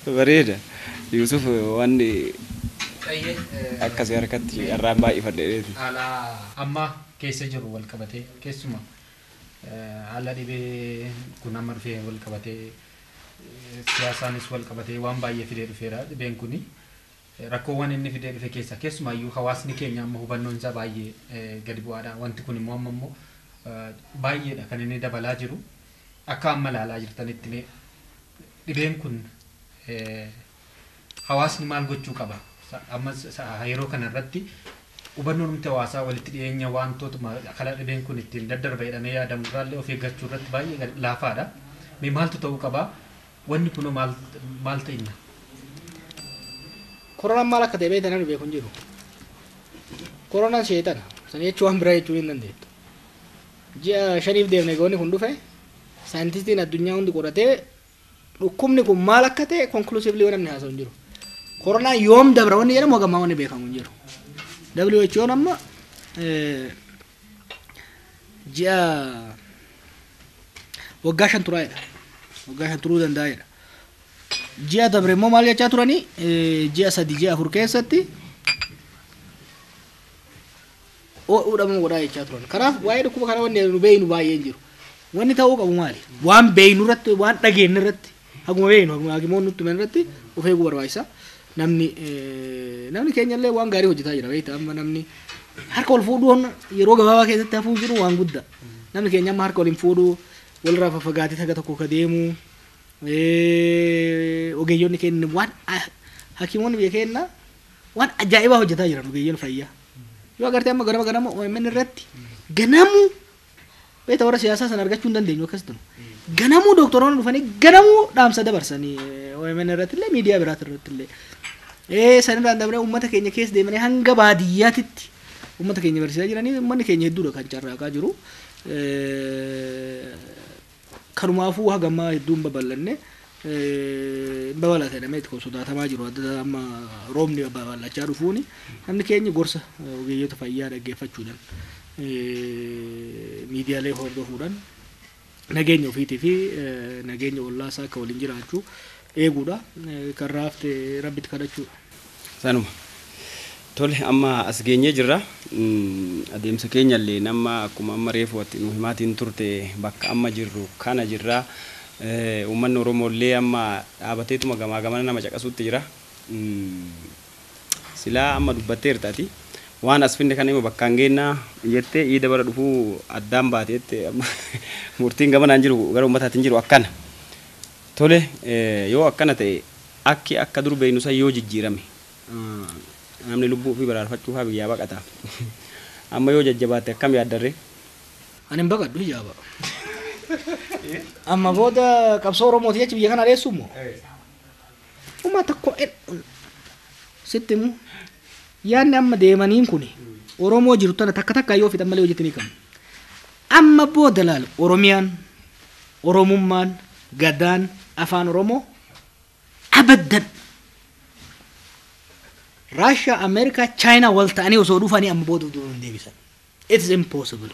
Bareeda. Yusuf wanni akkasii harkatti irraan baay'ifadheeti. Haala amma keessa jiru wal qabatee keessumaa haala dhibee kun amma dhufee wal qabatee siyaasaanis wal qabatee waan baay'ee fidee dhufeera dhibeen kuni. Rakkoowwan inni fidee dhufe keessa keessumaayyuu hawaasni keenya amma hubannoon isaa baay'ee gadi bu'aadha. Wanti kun immoo amma immoo baay'eedha kan inni dabalaa jiru. Akka amma ilaalaa jirtanitti dhibeen kun hawaasni maal gochuu qaba? Amma yeroo kana irratti hubannoon nuti hawaasaa walitti dhiyeenya wantoota kala dhibeen kun ittiin daddarba jedhamee yaadamu irraallee of eeggachuu irratti baay'ee laafaadha. Mee maaltu ta'uu qaba? Wanni kunoo maal ta'inna? Koronaan maal akka ta'e beektan namni beeku hin jiru. Koronaan sheexana. Sana jechuun waan biraa jechuu hin dandeettu. Ji'a 5 deemne goonni kun dhufe saayintistiin addunyaa hundi qoratee dhukkubni kun maal akka ta'e conclusively waan namni haasa'u hin jiru. Koronaan yoom dabra wanni jedhamu hagammaa wanni beekamu hin jiru. WHO'n amma ji'a waggaa 5 turaa jedha. Waggaa 5 turuu danda'a jedha. Ji'a dabre immoo maal jechaa turanii ji'a 3 ji'a 4 keessatti o'uudhamu godhaa jechaa turan. Kanaaf waa'ee dhukkuba kana wanni nu beeynu baay'een jiru. Wanni ta'uu qabu maali? Waan beeynu irratti, waan dhageenyu irratti, haguma beeynu, haguma hakimoonni nutti himan irratti of eeguu barbaachisa. Namni keenya illee waan gaarii hojjetaa jira beektaa. Amma namni harka ol fuudhuun yeroo gabaabaa keessatti hafuu jiru waan guddaa. Namni keenya amma harka ol hin fuudhu, walirraa faffagaatee taga tokko ka deemu. Ogeeyyoonni keenya waan hakimoonni biyya keenya waan ajaa'ibaa hojjetaa jiran ogeeyyoon fayyaa. Yoo agartee amma ganama ganama OMN irratti ganamuu beektaa warra siyaasaa sana argachuu hin dandeenyu akkas tunu. Ganamuu doktoroonni dhufanii ganamuu dhaamsa dabarsanii OMN irratti illee miidiyaa biraati irratti illee. Sanirraan dabree uummata keenya keessa deemanii hanga baadiyyaatitti uummata keenya barsiisaa jiranii uummanni keenya hedduudha kan carraaqaa jiru. Kanumaafuu hagammaa hedduun babal'anne babal'ate jedhamee itti sodaatamaa jiru. Adda amma roobni babal'achaa dhufuuni namni keenya gorsa ogeeyyota fayyaa dhaggeeffachuudhaan miidiyaalee hordofuudhaan nageenya ofiitii fi nageenya ollaa isaa akka waliin jiraachuu eeguudha. Kan raafte rabbitti kadhachuudha. Sanuma. Tole amma as geenyee jirra. Adeemsa keenya illee nama akkuma amma reefu ati nu himaatiin turte bakka amma jirru kana jirra. Uummanni Oromoo illee amma dhaabateetuma gamaa gamana nama caqasuutti jira. Silaa amma dubbatteerta ati. Waan as finne kana immoo bakka hin geennaa jettee iida bara dhufuu addaan baate jette amma murtiin gamanaan jiru gara uummataatiin jiru akkana. Tole yoo akkana ta'e akki akka dur beeynu san yoo jijjiirame namni lubbuu ofii baraarfachuu faa biyyaa baqata. Amma yoo jajjabaatte akkam yaaddarree? Ani hin baqadhu hijaaba. Amma booda qabsoo Oromooti jechi biyya kana dheessu immoo. Uumaa tokko sitti himu yaadni amma deemaniin kuni Oromoo jiru tana takka takka yoo fixan malee hojjetti ni qabu. Amma booda laalu Oromiyaan, Oromummaan, Gadaan, Afaan Oromoo abaddan. Raashiyaa, Ameerikaa, Chaayinaa wal ta'anii osoo dhufanii amma booda duuba hin deebisan. It is impossible.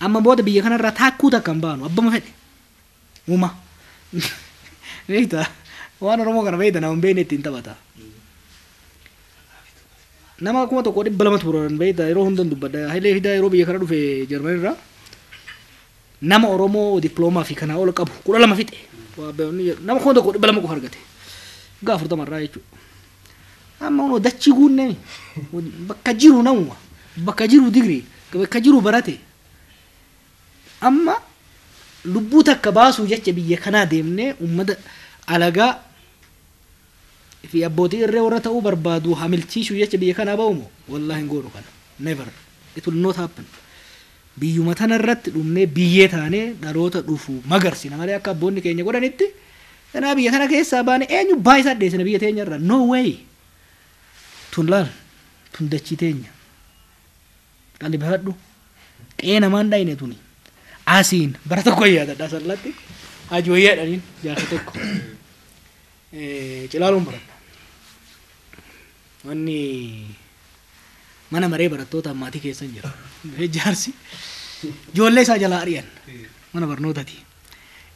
Amma booda biyya kanarraa taakkuu takka hin baanu abbama fedhe. Uuma. Beektaa waan Oromoo kana beekta nama hin beekne ittiin taphata. Nama 1200 turan beektaa yeroo hundan dubbadha. Hayilee Fidaa yeroo biyya kana dhufe Jarmanirraa nama Oromoo diploomaa fi kanaa ol qabu 12 fixe. Nama 1200 qofa argate. Waggaa 40 irraa jechuudha. Amma kunoo dachii guunnee bakka jiru namuma bakka jiru digirii bakka jiru barate. Amma lubbuu takka baasuu jecha biyya kanaa deemnee uummata alagaa fi abbootii irree warra ta'uu barbaadu hamilchiisuu jecha biyya kanaa ba'u moo wallaahi hin goonu kana. Never. It will not happen. Biyyuma tana irratti dhumnee biyyee taanee dhaloota dhufu magarsina malee akka abboonni keenya godhanitti kanaa biyya kana keessaa baane eenyu baayisaa dheessina biyya teenya irra. No way. Tun laal tun dachii teenya. Qalbifadhu. Qe'ee namaan dhayine tuni. Asiin bara tokko yaadadha sallatti. Haji wayyaa jedhaniin jaarsa tokko. Cilaaluun baradha. Wanni mana maree barattoota maatii keessa hin jiru. Jaarsi ijoollee isaa jalaa ari'an mana barnootaati.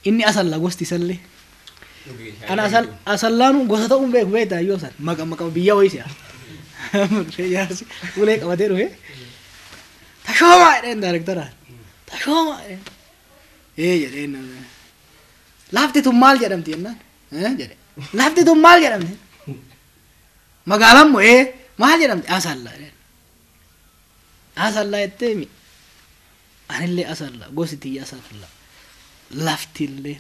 Inni asalla gosti isallee. Ana asallaanu gosa ta'uun beeku beektaa yoo san maqa maqa biyya wayii si'a. Jaarsi ulee qabatee dhufe. Tashoomaa jedheen daayirektaraan. Tashoomaa jedheen. Ee jedheen. Lafti tun maal jedhamti jennaan. Jedhe. Lafti tun maal jedhamti? Magaalaan moo maal jedhamti? Asallaa jedheen. Asallaa jettee mi? Anillee asallaa gosti tiyya asallaa. Laftillee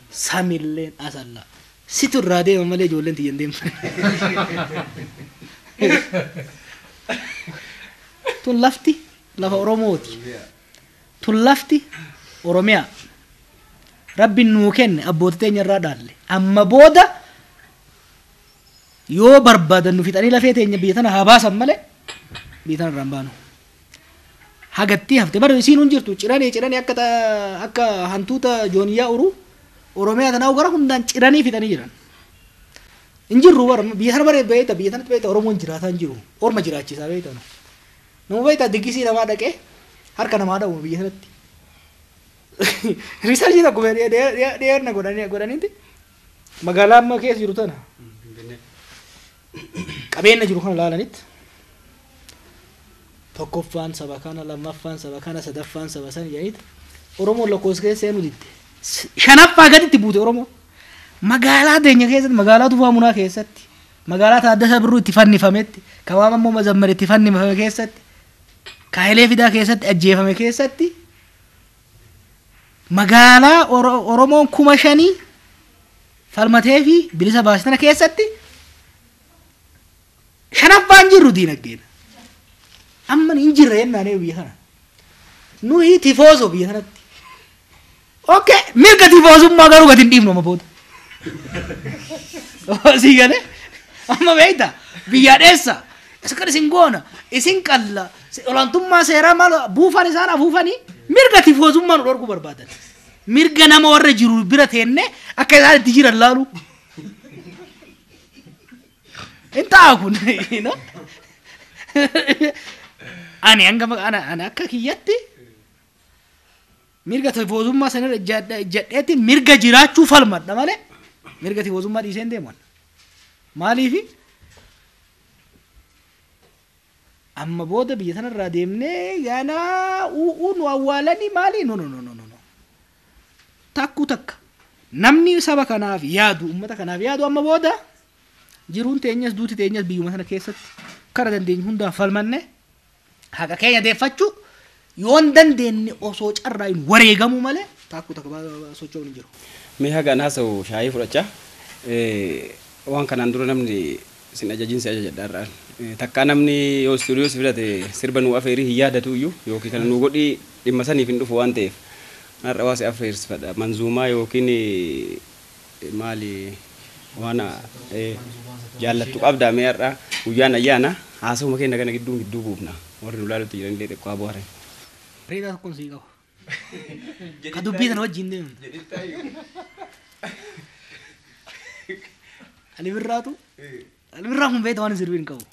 samilleen asallaa. Situ irraa deema malee ijoolleen tiyya hin deemtu. Tun lafti lafa Oromooti. Tun lafti Oromiyaa. Rabbiin nuu kenne abboota teenya irraa dhaalle. Amma booda Yoo barbaadan nu fixanii lafee teenya biyya tana haa baasan malee biyya tana irraa hin baanu. Hagattii hafte bara isiin hun jirtu ciranii ciranii akka akka hantuuta jooniyyaa uruu Oromiyaa tanaa gara hundaan ciranii fixanii jiran. Hin jirru bara biyya tana bara beekta, biyya tanatti beekta, Oromoon jiraataa hin jiru. Orma jiraachisaa beekta nu. Nama beekta diggisii namaa dhaqee harka namaa dha'u biyya tanatti. Research tokko dhiyeerna godhaniiti magaalaa amma keessa jiru tana qabeenya jiru kana laalanitti tokkoffaan saba kana, lammaffaan saba kana, sadaffaan saba sana jedhaniiti Oromoon lakkoofsa keessa seenuu didde. Shanaffaa gaditti buute Oromoo. Magaalaa teenya keessatti, magaalaa Tufaa Munaa keessatti, magaalaa Taaddasaa Birruu itti fannifametti, Kawaama immoo Mazammar itti fannifame keessatti, Kaayilee Fidaa keessatti ajjeefame keessatti, magaalaa Oromoon 5,000 falmatee fi bilisa baase tana keessatti shanaffaan jirru diinagdeen. Amma hin jirre jennaan biyya kana. Nuyi tifoosoo biyya kanatti. Okay, mirga tifoosummaa garuu gadi hin dhiifnu amma booda. Sii galee amma beekta biyya dheessa isa kan isin goona isin qalla olaantummaa seeraa maal buufan isaan afuufanii mirga tifoosummaa nu dhorkuu barbaadan. Mirga nama warra jiru bira teenne akka isaan itti jiran laalu. Hin ta'a kun. Ani hanga ani akka kiyyatti mirga tifoosummaa sanarra ijjadheetti mirga jiraachuu falmadha malee mirga tifoosummaa dhiisee hin deemu. Maaliifi amma booda biyya sanarraa deemnee ganaa u'uu nu awwaalanii maali? No no no no no. Takkuu takka namni saba kanaaf yaadu, uummata kanaaf yaadu amma booda jiruun teenyas duuti teenyas biyyuma sana keessatti kara dandeenyu hundaan falmanne haqa keenya deeffachuu yoon dandeenye osoo carraa hin wareegamu malee takkuu takka socho'uun hin jiru. Mee hagaan haasa'u shaayii fudhachaa waan kanaan dura namni sin ajajiin si ajajadha irraan. Takkaa namni yoo istuudiyoo si fidate sirba nuu afeerii hin yaadatu iyyuu yookiin kana nuu godhii dhimma saniif hin dhufu waan ta'eef. Har'a waa si afeersifadha. Manzuumaa yookiin maali waan jaallattu qabdaa mee har'a guyyaan ayyaana haasawuma keenya kana gidduu gidduu buufna. Warri nu laalutti jiran illee xiqqoo boharan. Reedaa tokkoon sii qaba. Ka dubbii sana wajjin deemu. Ali Birraatu Ali Birraa kun beekta waan sirbii hin qabu.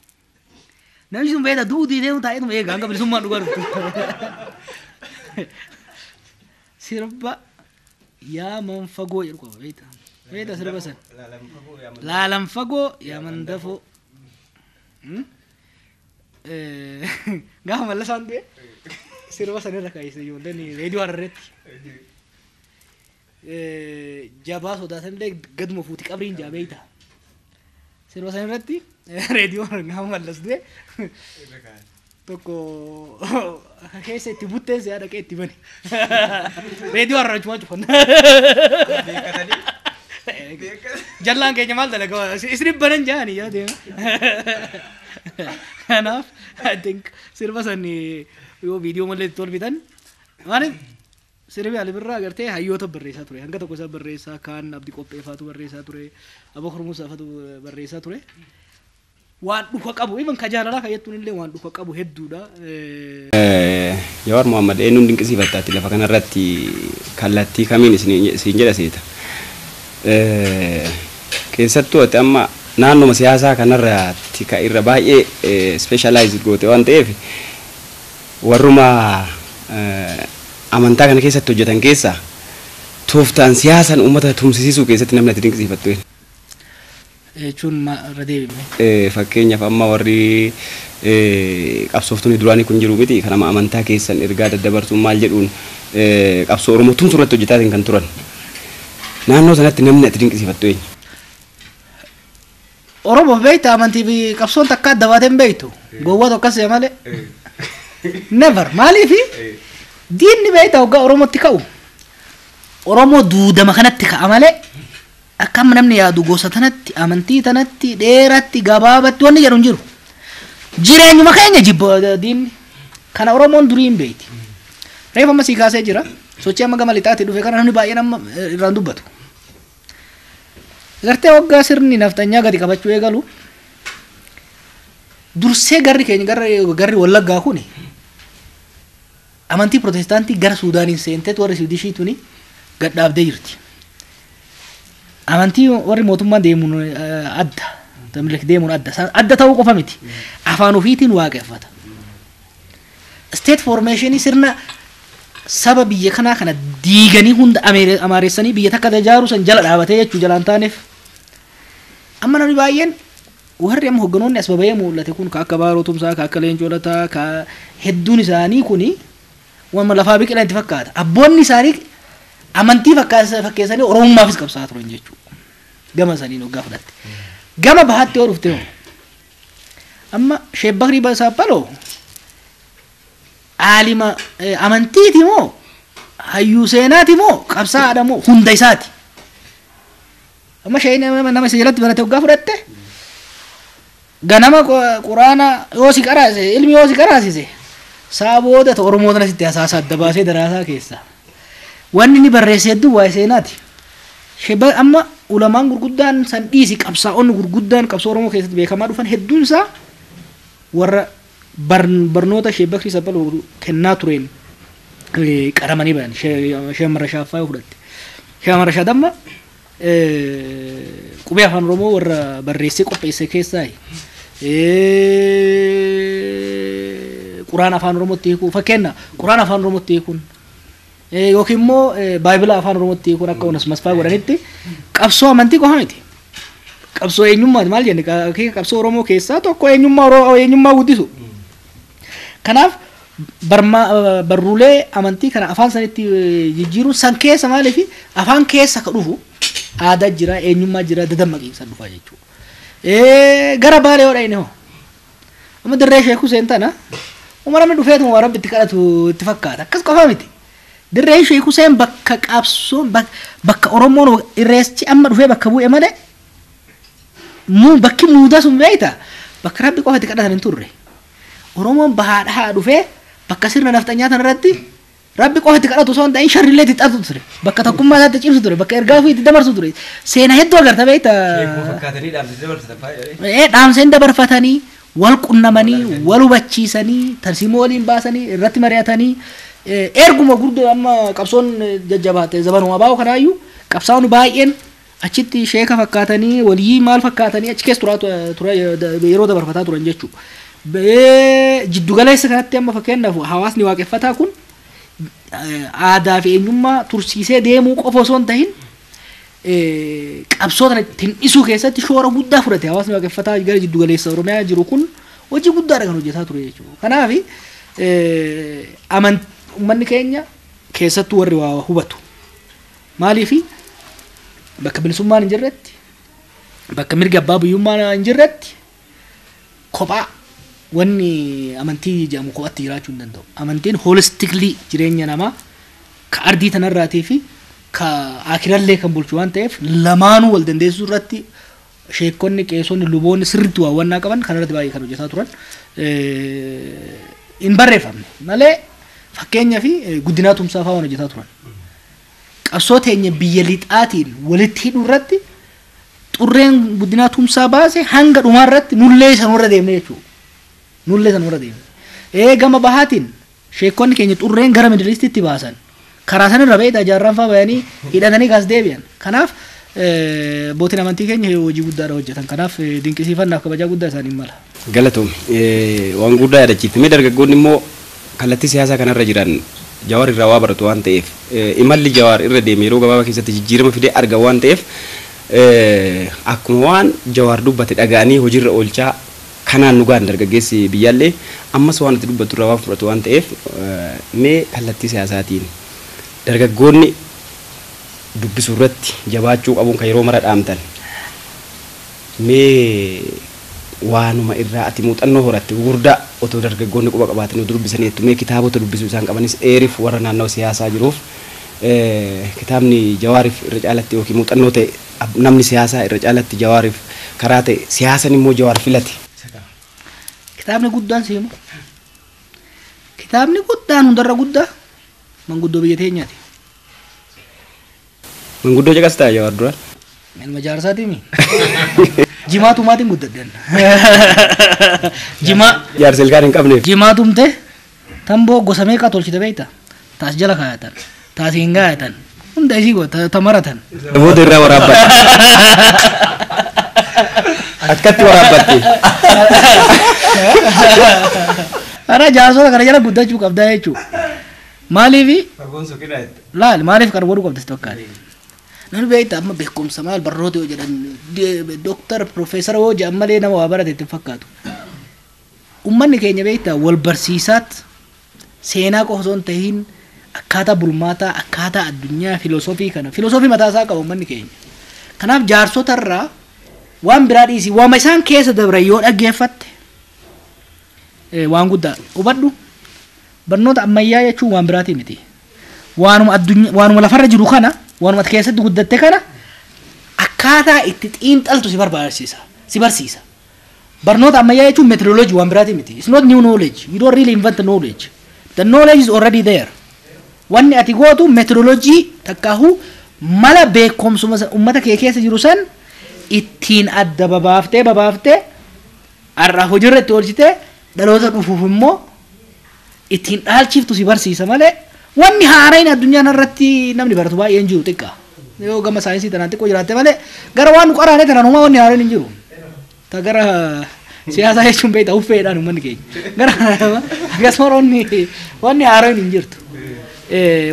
Namni sun beekta duutii deemu taa'eetuma eega hanga bilisummaan dhugaa dhuftu. Sirba yaa man fagoo jedhu qaba beekta. Beekta sirba sana. Laalan fagoo yaa man dafoo. Gaafa Mallasaan du'e sirba sana irra kaayise ijoolleen reediyoo Hararreetti. Jabaa sodaatan illee gaduma fuuti qabriin jaa beekta. Sirba sana irratti reediyoo gaafa Mallas du'e tokko keessa itti butteen si'a dhaqee itti bane. Reediyoo Harar achumaan cufan. Jallaan keenya maal dalagaa isin banan jaanii yaa deema. Kanaaf I think sirba sani yoo viidiyoo malee itti tolfitan maaliif sirbi Ali Birraa agartee hayyoota barreessaa ture, hanga tokko isaa barreessaa kaan Abdii Qopheeffaatu barreessaa ture, Abubakar Musaafatu barreessaa ture. Waan dhuka qabu even ka jaalalaa ka jettuun illee waan dhuka qabu hedduudha. Jawaar Mohaammed eenyuun dinqisiifattaati lafa kanarratti kallattii kamiin isin jedha seeta. Keessattuu ati amma naannoma siyaasaa kanarratti ka irra baay'ee specialize goote waan ta'eef warruma amantaa kana keessatti hojjetan keessaa tooftaan siyaasaan uummata tumsisiisuu keessatti namni ati dinqisiifattu eenyu? Jechuun irra deebime. Fakkeenyaaf amma warri qabsooftoonni duraanii kun jiru miti kan amma amantaa keessan ergaa daddabarsuun maal jedhuun qabsoo Oromoo tumsuu irratti hojjetaatiin kan turan. Naannoo sanatti namni ati dinqisiifattu eenyu? Oromoo beekta amantii fi qabsoon takka adda baatee hin beektu. Gowwaa tokko asii malee. Never. Maaliifi diinni beekta hoggaa Oromootti ka'u. Oromoo duudama kanatti ka'a malee akka amma namni yaadu gosa tanatti, amantii tanatti, dheeratti, gabaabatti wanni jedhu hin jiru. Jireenyuma keenya jibba diinni. Kana Oromoon durii hin beekti. Reefa amma sii kaasee jira. Sochii amma gama lixaatti dhufe kana namni baay'een amma irraan dubbatu. Gartee waggaa sirni naftanyaa gadi qabachuu eegalu dursee garri keenya garri Wallaggaa kuni amantii Protestaantii gara Suudaaniin seenteet warri Siwidishii tuni gad dhaabdee jirti. Amantii warri mootummaan deemuun adda. Tamlik deemuun adda. Adda ta'uu qofa miti. Afaan ofiitiin waaqeffata. State formation sirna saba biyya kanaa kana diiganii hunda amaareessanii biyya takka ijaaruu san jala dhaabatee jechuu jalaan taaneef. Amma namni baay'een warri amma hogganoonni as baba'ee mul'ate kun ka akka Baaroo Tumsaa, ka akka Leencoo Lataa, ka hedduun isaanii kuni waan lafaa biqilan itti fakkaata. Abboonni isaanii amantii fakkeessanii Oromummaafis qabsaa'aa turan jechuudha. Gama saniin hoggaa fudhatte. Gama bahaatti yoo dhufte hoo amma Sheek Bakrii Saappaloo aalima amantiiti moo hayyuu seenaati moo qabsaa'aadha moo hunda isaati. Amma shayii nama isa jalatti barate hoggaa fudhatte ganama quraana yoo si qaraasise ilmi yoo si qaraasise saa booda Oromoo tana sitti hasaasa adda baasee daraasaa keessa. Wanni inni barreesse hedduu waa'ee seenaati. Amma ulamaan gurguddaan san dhiisi qabsaa'onni gurguddaan qabsoo Oromoo keessatti beekamaa dhufan hedduun isaa warra barnoota Sheek Bakrii Saaphaloo kennaa tureen qaramanii bayan. Sheek Marashaa fa'aa fudhatte. Sheek Marashaa damma qubee afaan Oromoo warra barreessee qopheesse keessaa quraan afaan Oromootti hiikuu fakkeenya quraan afaan Oromootti hiikuun yookiin immoo baayibila afaan Oromootti hiikuun akka Onas Masfaa godhanitti qabsoo amantii qofa miti. Qabsoo eenyummaati maal jenne qabsoo Oromoo keessaa tokko eenyummaa eenyummaa guddisu. Kanaaf barruulee amantii kana afaan sanitti jijjiiruun san keessa maaliif afaan keessa ka dhufu aadaa jira eenyummaa jira dadammaqiinsa dhufa jechuudha. Gara Baalee yoo dhayne hoo amma dirree Sheek Huseen tana uma namni dhufeetuma waan Rabbi itti kadhatu itti fakkaata akkas qofa miti. Dirreen Sheek Huseen bakka qabsoon bakka Oromoon irreechi amma dhufee bakka bu'e malee bakki muudaa sun beekta bakka Rabbi qofa itti kadhatan hin turre. Oromoon bahaadhaa dhufee bakka sirna nafxanyaa tana irratti Rabbi qofa itti kadhatu osoo hin ta'in sharrillee itti xaxu ture. Bakka tokkummaa isaatti cimsu ture. Bakka ergaa ofii itti dabarsu ture. Seenaa hedduu agarta beekta. Dhaamseen dabarfatanii wal qunnamanii wal hubachiisanii tarsiimoo waliin baasanii irratti mari'atanii erguma gurguddaa amma qabsoon jajjabaate zabanuma baa'u kanaayyuu qabsaa'onni baay'een achitti sheeka fakkaatanii walii maal fakkaatanii achi keessa turaa yeroo dabarfataa turan jechuudha. Jiddugaleessa kanatti amma fakkeenyaaf hawaasni waaqeffataa kun aadaa fi eenyummaa tursiisee deemuu qofa osoo hin tahin qabsoo kana ittiin dhisuu keessatti shoora guddaa fudhate hawaasni waaqeffataa gara jiddugaleessa Oromiyaa jiru kun hojii guddaadha kan hojjetaa ture jechuudha. Kanaaf uummanni keenya keessattuu warri waa hubatu maaliif bakka bilisummaan hin jirretti bakka mirga abbaa biyyummaan hin jirretti kophaa wanni amantii jedhamu kophaatti jiraachuu hin danda'u. Amantiin holistikli jireenya namaa ka ardii tanarraatii fi ka akirallee kan bulchu waan ta'eef lamaanuu wal dandeessisuu irratti sheekonni qeesonni luboonni sirriitti waawwannaa qaban kanarratti baay'ee kan hojjetaa turan hin barreeffamne malee fakkeenya fi guddinaa tumsaa fa'aa waan hojjetaa turan. Qabsoo teenya biyya lixaatiin walitti hidhuu irratti xurreen guddinaa tumsaa baase hanga dhumaa irratti nullee sanurra deemne jechuudha. Nullee sanurra deemne. Gama bahaatiin sheekonni keenya xurreen gara Middle baasan. Karaa sanirra beektaa jaarraan fa'aa bayanii hidhatanii kaas deebi'an. Kanaaf abbootiin amantii keenya hojii guddaadha hojjetan. Kanaaf dinqisiifannaaf kabajaa guddaa isaaniin mala. Galatoom waan guddaa yaadachiifte. Mee dargaggoonni immoo kallattii siyaasaa kanarra jiran Jawaar irraa waa baratu waan ta'eef imalli Jawaar irra deeme yeroo gabaabaa keessatti jijjiirama fidee arga waan ta'eef akkuma waan Jawaar dubbate dhaga'anii hojiirra oolchaa kanaan nu gahan dargaggeessi biyyaallee ammas waan itti dubbatu irraa waan fudhatu waan ta'eef mee kallattii siyaasaatiin dargaggoonni dubbisuu irratti jabaachuu qabuun kan yeroo mara dhaamtan mee waanuma irraa ati muuxannoo horatte gurguddaa otoo dargaggoonni quba qabaatanii otoo dubbisanii jettu mee kitaabota dubbisuu isaan qabanis dheeriif warra naannoo siyaasaa jiruuf kitaabni Jawaariif irra caalatti yookiin muuxannoo ta'e namni siyaasaa irra caalatti Jawaariif karaa ta'e siyaasan immoo Jawaar filate. Kitaabni guddaan siima. Kitaabni guddaan hundarra guddaa manguddoo biyya teenyaati. Manguddoo caqastaa Jawaar duraan? Ilma jaarsaatiimi. Jimaa tumaatiin guddadhan. Jimaa. Jaarsa ilkaan hin qabneef. Jimaa tumte tamboo gosa meeqa tolchite beekta? Taas jala kaayatan, taas hin kaayatan, hunda isii goota tamaratan. Booda irraa waraabbatte. Akkatti waraabbatte. Ana jaarsota kana jala guddachuu qabdaa jechuudha. Maaliifi? Laal maaliif kan godhuu qabda si fakkaate? Namni beekta amma beekumsa maal barnoota yoo jedhan dooktar piroofeesara yoo jedhan malee nama waa barate itti fakkaatu. Uummanni keenya beekta wal barsiisaat seenaa qofa osoo hin tahiin akkaataa bulmaataa akkaataa addunyaa filosoofii kana filosoofii mataa isaa qaba uummanni keenya. Kanaaf jaarsota irraa waan biraa dhiisii waama isaan keessa dabran yoo dhaggeeffatte waan guddaa hubadhu. Barnoota ammayyaa jechuun waan biraatii miti. Waanuma addunyaa waanuma lafarra jiru kana waanuma keessatti guddatte kana akkaataa itti xiinxaltu si barbaachisa si barsiisa. Barnoota ammayyaa jechuun methodology waan biraatii miti. It's not new knowledge. You don't really invent the knowledge. The knowledge is already there. Wanni ati gootu methodology takkaahu mala beekumsuma uummata kee keessa jiru san ittiin adda babaaftee babaaftee har'a hojiirra itti oolchitee dhaloota dhufuuf immoo ittiin dhaalchiftu si barsiisa malee wanni haaraan addunyaa irratti namni baratu baay'een jiru xiqqaa. Yoo gama saayinsii tanaan xiqqoo jiraatte malee gara waan nu qaraane tanaan homaa wanni haaraan hin jiru. Ta gara siyaasaa jechuun beektaa uffeedhaan uummanni keenya. Gara akkasuma wanni haaraan hin jirtu.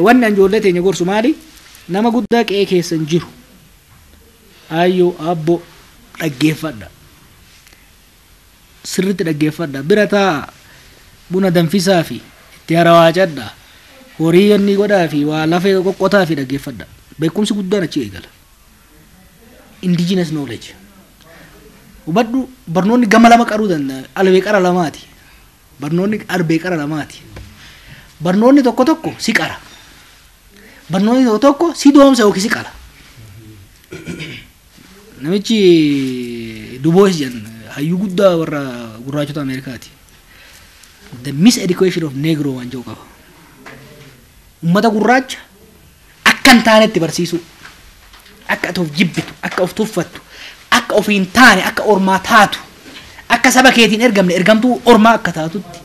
Wanni an ijoollee teenya gorsu maali? Nama guddaa qe'ee keessa hin jiru. Ayyoo abbo dhaggeeffadha. Sirriitti dhaggeeffadha. Bira taa'a buna danfisaa fi itti harawaacadha. Horii inni godhaa fi waa lafee qoqqotaa fi dhaggeeffadha. Beekumsi guddaan achi eegala. Indigenous knowledge. Hubadhu barnoonni gama lama qaruu danda'a. Albee qara lamaati. Barnoonni albee qara lamaati. Barnoonni tokko tokko si qara. Barnoonni tokko tokko si doomsa yookiin si qala. Namichi Dubois jedhan hayyuu guddaa warra gurraachota Ameerikaati. The Miseducation of Negro waan jedhu qaba. Uummata gurraacha akka hin taanetti barsiisuu, akka ati of jibbitu, akka of tuffattu, akka of hin taane, akka ormaa taatu, akka saba keetiin ergamne ergamtuu ormaa akka taatutti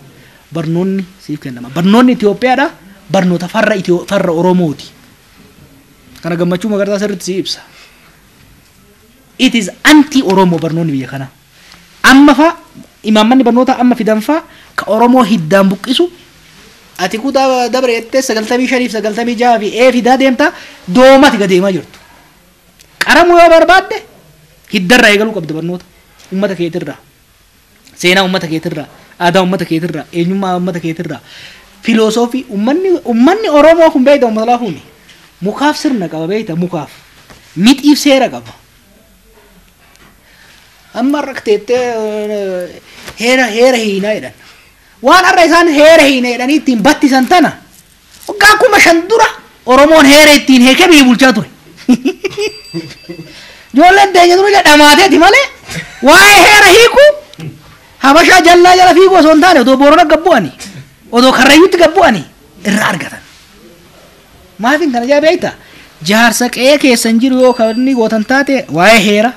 barnoonni siif kennama. Barnoonni Itoophiyaadha barnoota farra Oromooti. Kana Gammachuu Magarsaa sirriitti si ibsa. It is anti-Oromo barnoonni biyya kanaa. Amma fa'a imaammanni barnoota amma fidan fa'a ka Oromoo hiddaan buqqisu ati kutaa dabre jettee 95 fi 96 fi ee fidaa deemta doomati gad deemaa jirtu. Qaramuu yoo barbaadde hiddarraa eegaluu qabda barnoota uummata keetirraa, seenaa uummata keetirraa, aadaa uummata keetirraa, eenyummaa uummata keetirraa, filosoofii uummanni Oromoo kun beekta uummata laafuuni. Mukaaf sirna qaba beekta mukaaf mixiif seera qaba. Amma har'a teettee heera heera hiinaa jedhan. Waan har'a isaan heera hiina jedhanii ittiin battisan tana waggaa 5000 dura Oromoon heera ittiin heekee biyya bulchaa ture. Ijoolleen teenya dura dhamaateeti malee waa'ee heera hiikuu Habashaa jallaa jala fiiguu osoo hin taane otoo Boorana gabbu'anii otoo Karrayyuutti gabbu'anii irraa argatan. Maafin kana jaa beektaa? Jaarsa qe'ee keessan jiru yoo kan inni gootan taate waa'ee heera,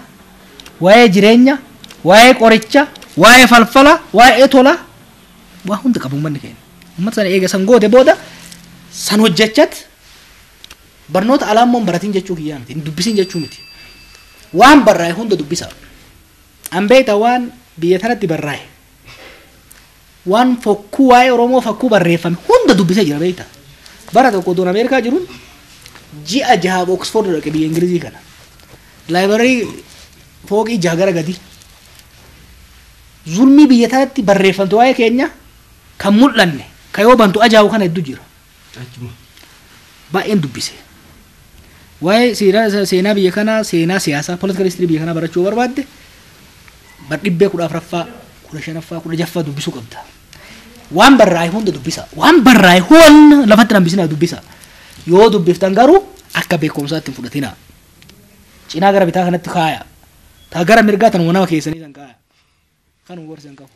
waa'ee jireenya, waa'ee qoricha, waa'ee falfala, waa'ee tola waa hunda qabu uummanni keenya. Uummata sana eega san goote booda san hojjechat barnoota alaa immoo hin baratin jechuu kiyyaa miti, hin dubbisin jechuu miti. Waan barraa'e hunda dubbisa. An beekta waan biyya tanatti barraa'e. Waan fokkuu waa'ee Oromoo fakkuu barreeffame hunda dubbisee jira beekta. Bara tokko otoon Ameerikaa jiruun ji'a jahaaf Oxford dhaqe biyya Ingilizii kana. Laayibrarii fooqii jaha gara gadi. Zulmii biyya tanatti barreeffamte waa'ee keenya kan mul'anne kan yoo bantu ajaa'u kana hedduu jira. Baay'een dubbise. Waa'ee seenaa biyya kanaa, seenaa siyaasaa, political history biyya kanaa barachuu barbaadde bar 14ffaa, 15ffaa, 16ffaa dubbisuu qabda. Waan barraa'e hunda dubbisa. Waan barraa'e hunda lafatti hambisinaa dubbisa. Yoo dubbiftan garuu akka beekumsaatti hin fudhatinaa. Cinaa gara bitaa kanatti kaaya. Taa gara mirgaa tanuma nama keessanii san kaaya. Kanuma gorsa hin qabu.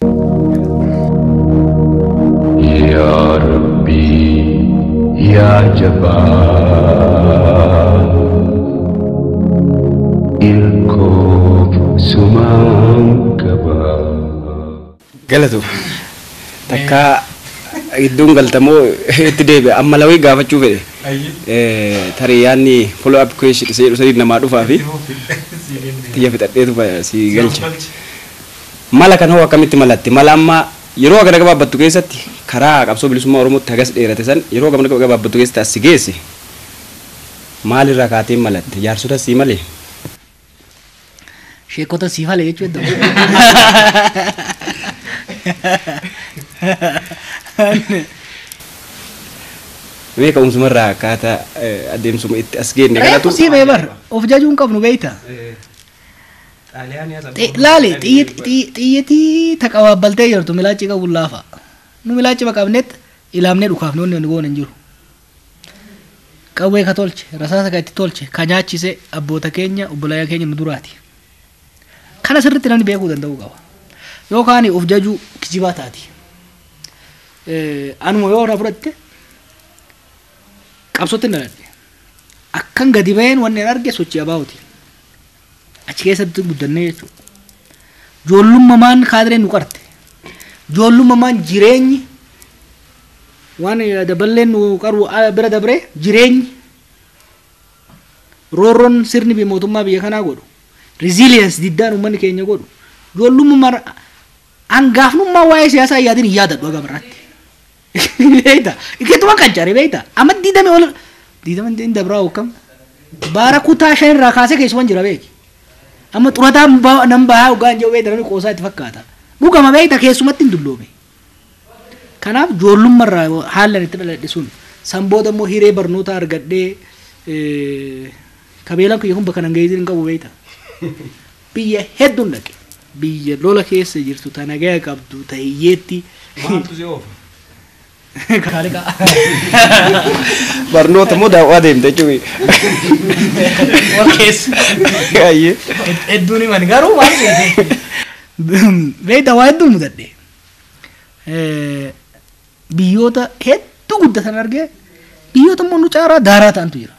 Yaa Rabbii yaa jabaa. Sumaan qaba. Galatu takka iddoon galtamoo itti deebi'a amma lawii gaafachuu fedhe. Tarii yaadni follow up question isa jedhu sadii namaa dhufaa fi xiyya fixadheetu si galcha. Mala kana hoo akkamitti malatte? Mala amma yeroo hagana gabaabbattu keessatti karaa qabsoo bilisummaa Oromootti hagas dheerate san yeroo hagana gabaabbattu keessatti as si geesse maalirraa kaatee malatte? Jaarsota sii malee? Sheekota sii malee jechuudha. Mee ka'umsumarraa akkaataa adeemsuma itti as geenne kanatu. Reefu sii mee bar of jajuu hin qabnu beekta. Laali xiyyitii taqabaabbaltee jirtu milaacii qabuun laafa. Nu milaacii qabnetti ilaamnee dhukaafne wanni goone hin jiru. Qawwee ka tolche rasaasa ka itti tolche ka nyaachise abboota keenya obboleeyyan keenya nu duraati. Kana sirriitti namni beekuu danda'uu qaba. Yookaan of jajuu kijibaa taati. Anuma yoo irraa fudhatte qabsootti hin dhaladhe. Akkan gadi baheen wanni arge sochii abaa'uti. Achi keessatti guddannee jechuudha. Ijoollummaan kaadireen nu qarte. Ijoollummaan jireenyi waan daballeen nu qaru bira dabree jireenyi roorroon sirni mootummaa biyya kanaa godhu. Resilience diddaan uummanni keenya godhu. Ijoollummaan hangaafnummaa waa'ee siyaasaa yaadin hin yaadadhu haga barraatti. Beekta? Ikeetuma qaccare beekta? Amma diidame ol diidame hin dabraa hokkam. Baara kutaa 5 irraa kaasee keessuman jira beeki. Amma xurataan nan bahaa hoggaan jiru beekta namni qoosaa itti fakkaata. Dhugama beekta keessumatti hin dulloome. Kanaaf ijoollummarraa haalli itti dhaladhe sun san booda immoo hiree barnoota argadhee kabeelaan kiyya kun bakka nan geessin hin qabu beekta. Biyya hedduun dhaqe. Biyya lola keessa jirtu ta nagaa qabdu ta hiyyeetti. Maaltu si oofa? Kaaliqa. Barnoota moo daawwaa deemte jechuudha. Keessa. Hedduun himan garuu maal seete? Beektaa waa hedduu mudadhe. Biyyoota hedduu guddatan argee biyyoota immoo nu caaraa daaraa ta'antu jira.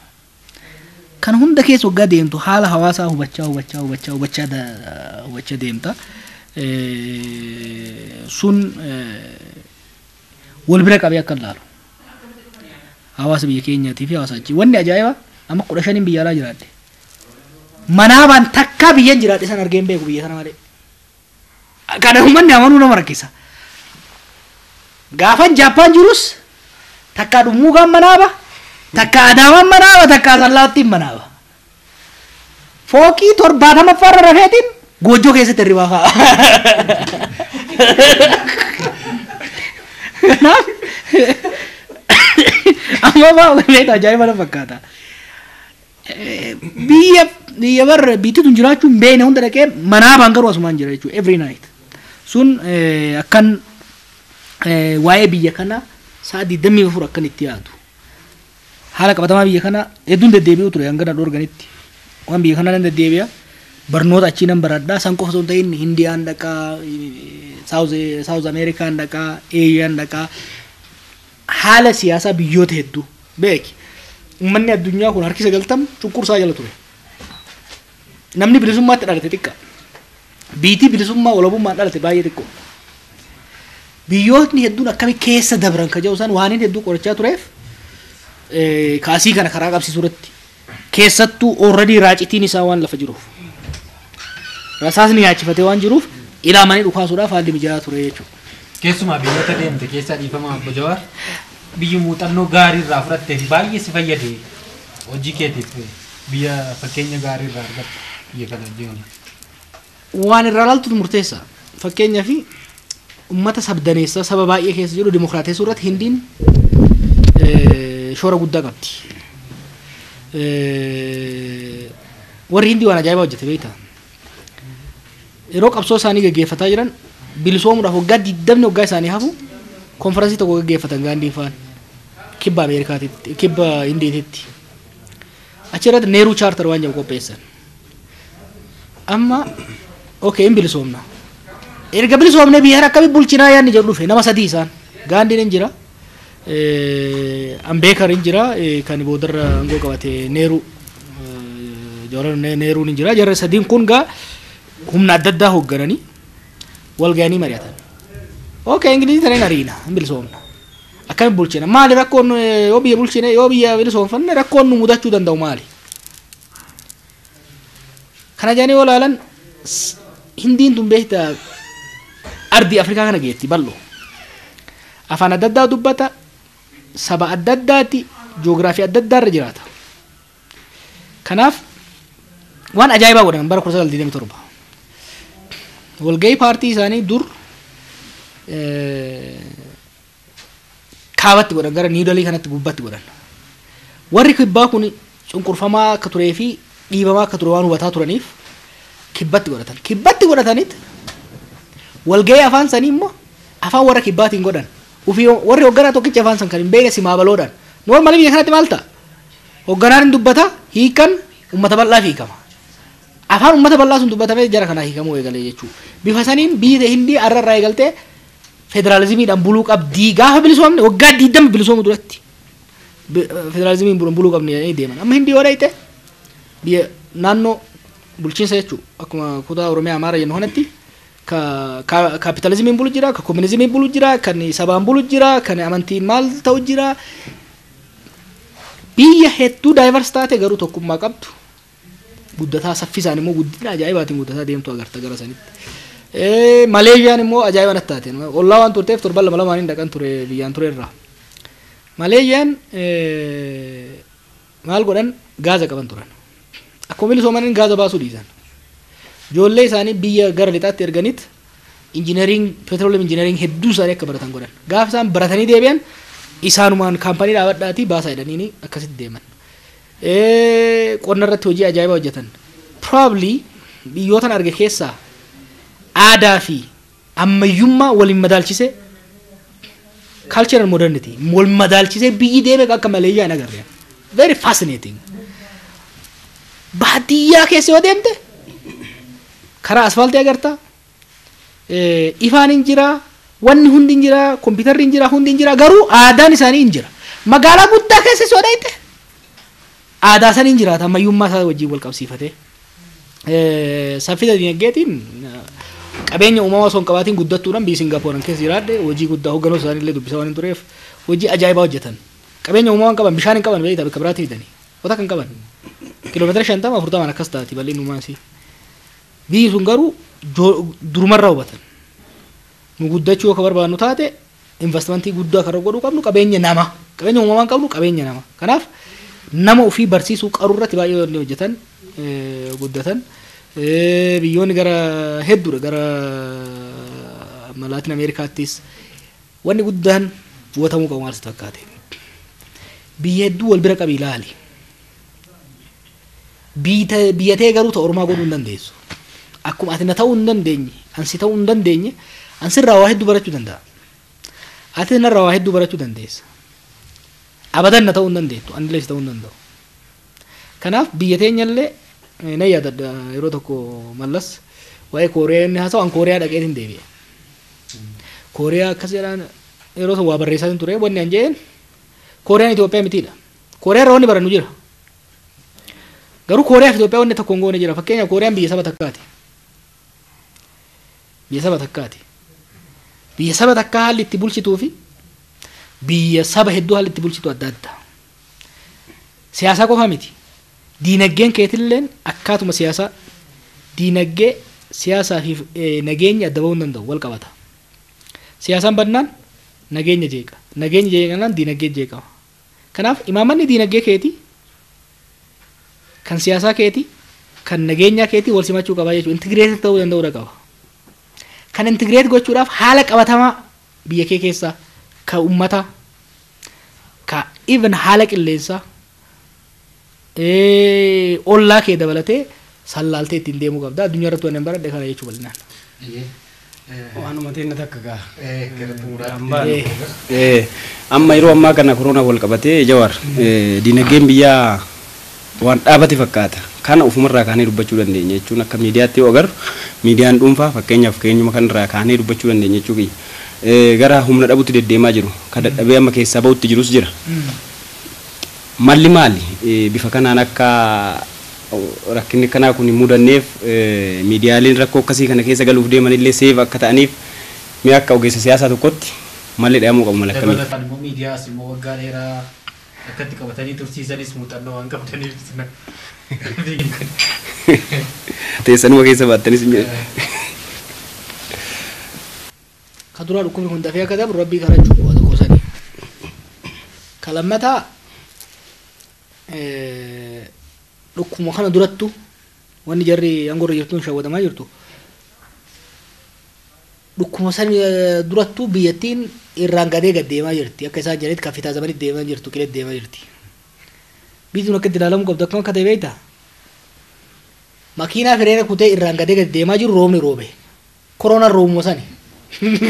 Kan hunda keessa waggaa deemtu haala hawaasaa hubachaa hubachaa hubachaa hubachaa hubachaa deemta. Sun wal bira qabee akka ilaalu. Hawaasa biyya keenyaatii fi hawaasa achii. Wanni ajaa'ibaa amma 15 biyya alaa jiraadhe. Manaabaan takkaa biyyan jiraadhe san argee hin beeku biyya sana malee. Kana uummanni amanuu nama rakkisa. Gaafan Jaappaan jirus takkaa dhummuugaan manaaba, takkaa Adaamaan manaaba, takkaa Sallaattiin manaaba. Fooqii 70ffaarra rafeetiin goojjoo keessatti hirribaa ka'a. Kanaaf amma maa beektaa ajaa'iba na fakkaata. Biyya barra biitti tun jiraachuu hin beekne hunda dhaqee manaabaan garuu asumaan jira jechuudha every night. Sun akkan waa'ee biyya kanaa sa'a 24 akkan itti yaadu. Haala qabatamaa biyya kanaa hedduun deddeebi'u ture hanga na dhoorganitti. Waan biyya kanaa nan deddeebi'a. Barnoota achii nan baradhaa. San qofa osoo hin ta'in Hindiyaan dhaqaa, Saawuz Ameerikaan dhaqaa, Eeyiyaan dhaqaa. Haala siyaasaa biyyoota hedduu beeki. Uummanni addunyaa kun harki 90 cunqursaa jala ture. Namni bilisummaatti dhalate xiqqa. Biitii bilisummaa walabummaan dhalate baay'ee xiqqoo. Biyyootni hedduun akkami keessa dabran ka jedhu isaan waan hedduu qorachaa tureef kaasii kana karaa qabsiisuu irratti keessattuu already raacitiin isaa waan lafa jiruuf rasaasni nyaachifatee waan jiruuf ilaamanii dhukaasuudhaaf haalli mijaa'aa ture jechuudha. Keessumaa biyyoota deemte keessaa dhiifama Obbo Jawaar biyyi muuxannoo gaarii irraa fudhattee fi baay'ee si fayyade hojii keetiif biyya fakkeenya gaarii irraa argatte biyya kana jiruun. Waan irraa ilaaltutu murteessa. Fakkeenyaaf uummata sabdaneessa saba baay'ee keessa jiru dimokiraatessuu irratti Hindiin shoora guddaa qabdi. Warri Hindii waan ajaa'ibaa hojjete beektaa. Yeroo qabsoo isaanii gaggeeffataa jiran bilisoomuudhaaf waggaa 20 waggaa isaanii hafu konferansii tokko gaggeeffatan Gaandii faan kibba Ameerikaatitti kibba Hindiititti. Achirratti Neeruu chaartar waan jedhamu qopheessan. Amma okay hin bilisoomna. Erga bilisoomne biyya akkamitti bulchinaa yaadni jedhu dhufe nama sadii isaan. Gaandiin hin jira. Ambeekar hin jira kan boodarra aangoo qabate Neeruu Jawaharlal Neeruun hin jira. Jarri sadiin kun gaa Humna adda addaa hooggananii wal ga'anii mari'atan. Okay, Ingilizii tana hin ariina, hin bilisoomna. Akkamiin bulchina? Maali rakkoon yoo biyya bulchine, yoo biyya bilisoomfanne rakkoon nu mudachuu danda'u maali? Kana jedhanii yoo ilaalan, Hindiin tun beektaa ardii Afrikaa kana geetti bal'oo. Afaan adda addaa dubbata, saba adda addaati, joogiraafii adda addaa irra jiraata. Kanaaf waan ajaa'ibaa godhan bara 1927. Walgahii paartii isaanii dur kaabatti godhan, gara New Delhi kanatti gubbatti godhan. Warri kibbaa kun cunqurfamaa akka turee fi dhiibamaa akka ture waan hubataa turaniif kibbatti godhatan. Kibbatti godhataniit walgahii afaan sanii immoo afaan warra kibbaatiin godhan. Ufii warri hoogganaa tokkicha afaan san kan hin beekne simaabaloodhaan. Normally biyya kanatti maal ta'a? Hoogganaan hin dubbata, hiikan uummata bal'aaf hiikama. Afaan uummata bal'aa sun dubbatamee jara kanaa hiikamuu eegalee jechuudha. Bifa saniin biyyi Hindii har'a irraa eegaltee federaalizimiidhaan buluu qabdii, gaafa bilisoomne waggaa 20 bilisoomu duratti federaalizimiin buluu qabni jedhanii deeman. Amma Hindii yoo dhayite biyya naannoo bulchiinsa jechuudha. Akkuma kutaa Oromiyaa Amaara jennu kanatti ka kaapitaalizimiin bulu jira, ka kominizimiin bulu jira, kan sabaan bulu jira, kan amantiin maal ta'u jira. Biyya hedduu diverse taate garuu tokkummaa qabdu. Guddataa saffisaan immoo guddina ajaa'ibaatiin guddataa deemtu agarta gara sanitti. Maleeshiyaan immoo ajaa'iba natti taate. Ollaa waan turteef torban lama lamaan hin dhaqan ture biyyaan ture irraa. Maleeshiyaan maal godhan, gaaza qaban turan. Akkuma bilisoomaniin gaaza baasuu dhiisan. Ijoollee isaanii biyya gara lixaatti erganiit engineering, petroleum engineering hedduu isaanii akka baratan godhan. Gaafa isaan baratanii deebi'an isaanumaan kaampanii dhaabadhaatii baasaa jedhaniini akkasitti deeman. Qonna irratti hojii ajaa'ibaa hojjetan. Probably biyyootan arge keessaa aadaa fi ammayyummaa waliin madaalchisee, cultural modernity wal madaalchisee biyyi deeme akka Maleeshiyaa hin agarre. Very fascinating. Baadiyyaa keessa yoo deemte karaa asfaaltii agarta. Ifaan hin jira, wanni hundi hin jira, kompiitarri hin jira, hundi hin jira, garuu aadaan isaanii hin jira. Magaalaa guddaa keessa yoo dhayite aadaa san hin jiraata, ammayyummaa isaa wajjin wal qabsiifatee. Saffisa dinagdeetiin qabeenya uumamaa osoo hin qabaatiin guddattuudhaan biyyi Singaapoor keessa jiraadhe hojii guddaa hoogganoota isaanii illee dubbisaa waan hin tureef hojii ajaa'ibaa hojjetan. Qabeenya uumamaa hin qaban, bishaan hin qaban, beektaa bakka biraatti fidanii. Wanta kan qaban. Kiiloomeetira 50 40 akkas taati bal'inni uumaa isii. Biyyi sun garuu durumarraa hubatan. Nu guddachuu yoo ka barbaadnu taate investimentii guddaa kan godhuu qabnu qabeenya nama. Qabeenya uumamaa hin qabnu, qabeenya nama. Kanaaf nama ofii barsiisuu qaruu irratti baay'ee wanni hojjetan guddatan. Biyyoonni gara hedduudha, gara Laatin Ameerikaattis wanni guddaan hubatamuu qabu maal sitti fakkaate? Biyya hedduu wal bira qabi ilaali. Biyya ta'e garuu ta'u ormaa godhuu hin dandeessu. Akkuma ati na ta'uu hin dandeenye, ansi ta'uu hin dandeenye, ansirraa waa hedduu barachuu danda'a. Ati narraa waa hedduu barachuu dandeessa. Abadan na ta'uu hin dandeettu, anillee si ta'uu hin danda'u. Kanaaf biyya teenyallee nan yaadadha, yeroo tokko Mallas waa'ee Kooriyaa inni haasa'u, an Kooriyaa dhaqeetiin deebi'e. Kooriyaa akkas jedhaan yeroo sun waa barreessaa ture, wanni an jeen Kooriyaan Itoophiyaa mitiidha. Kooriyaa irraa wanni barannu jira. Garuu Kooriyaa fi Itoophiyaa wanni tokko hin goone jira. Fakkeenyaaf Kooriyaan biyya saba takkaati. Biyya saba takkaati. Biyya saba takkaa haalli itti bulchituu fi biyya saba hedduu haalli itti bulchitu adda adda. Siyaasaa qofa miti. Diinagdeen keetilleen akkaatuma siyaasaa, diinagdee, siyaasaa fi nageenya adda bahuu hin danda'u, wal qabata. Siyaasaan badnaan nageenya jeeqa. Nageenya jeeqnaan diinagdee jeeqama. Kanaaf imaammanni diinagdee keetii kan siyaasaa keetii kan nageenyaa keetii wal simachuu qaba jechuudha. Integrate ta'uu danda'uu qaba. Kan integrate gochuudhaaf haala qabatamaa biyya kee keessaa ka uummataa ka even haala qilleensaa ollaa kee dabalatee sallaaltee ittiin deemuu qabda. Addunyaa irratti waan hin baradhe kana jechuu bal'inaan. Waanuma ta'e takka gaa. Amma yeroo ammaa kana koronaa wal qabatee, Jawar, diinagdeen biyyaa waan dhaabate fakkaata. Kana ofumarraa kaanee dubbachuu dandeenya jechuun akka miidiyaatti yoo agarru miidiyaan dhuunfaa fakkeenyaaf keenyuma kanarraa kaanee dubbachuu dandeenya jechuu kiyya. Gara humna dhabutti deddeemaa jiru. Ka dadhabee amma keessaa bahutti jirus jira. Malli maali? Bifa kanaan akka rakkinni kanaa kun hin mudanneef, miidiyaaleen rakkoo akkasii kana keessa galuuf deeman illee safe akka ta'aniif, mee akka ogeessa siyaasaa tokkotti malli dhahamuu qabu mala akkamii? Dabalataan immoo miidiyaas immoo waggaa dheeraa akkatti qabatanii tursiisanis muuxannoo waan qabdaniif sina. Teessanuma keessa baattanis hin jedhe. Ka duraa, dhukkubni kun dafee akka dabru rabbii kadhachuu waa tokko sani. Ka lammataa, dhukkuma kana durattu wanni jarri aangoo jirtuun shawwatamaa jirtu. Dhukkuma san durattuu biyyattiin irraan gadee gad deemaa jirti. Akka isaan jedhanitti kafitaa zamanitti deemaa jirtu, qiletti deemaa jirti. Biyyi tun akka itti ilaalamuu qabdu akkam akka ta'e beektaa? Makiinaa fireena kutee irraan gadee gad deemaa jiru roobni roobe. Koronaan roobuma sani.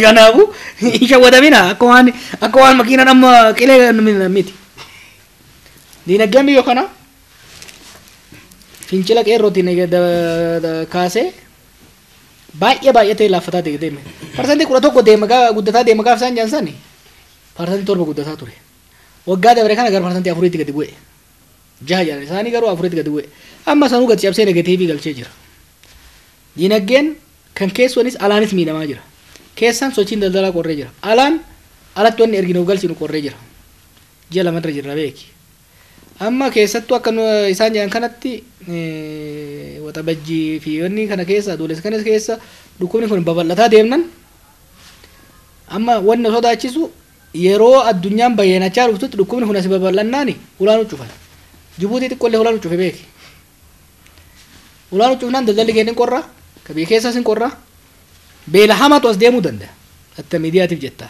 Kanaafuu hin shawwatamina, akka waan makiinaan amma qilee miti. Diinagdeen biyya kana fincila qeerrootiin kaasee baay'ee baay'atee laaffataa deeme. 11% deema guddataa deema gaafa isaan jaansani 7% guddataa ture. Waggaa dabre kana gara 4%tti gadi bu'e. 6 jedhan isaanii, garuu 4tti gadi bu'e. Amma sanuu gadi cabsee negative galchee jira. Diinagdeen kan keessoonis alaanis miidhamaa jira. Keessaan sochiin daldalaa qorree jira. Alaan alatti wanni erginuuf galchinu qorree jira. Ji'a lamarra jirra beeki. Amma keessattuu akka isaan jedhan kanatti Waxabajjii fi wanni kana keessa, Adoolessa kana keessa dhukkubni kun babal'ataa deemnan, amma wanni sodaachisu yeroo addunyaan bayyanachaa dhuftutti dhukkubni kun asi babal'annaani ulaan cufan. Jibuutii xiqqoollee ulaan cufe beeki. Ulaan cufnaan daldalli keenya hin qorra, ka biyya keessas hin qorra, beela hamaatu as deemuu danda'a. Atta miidiyaatiif jetta.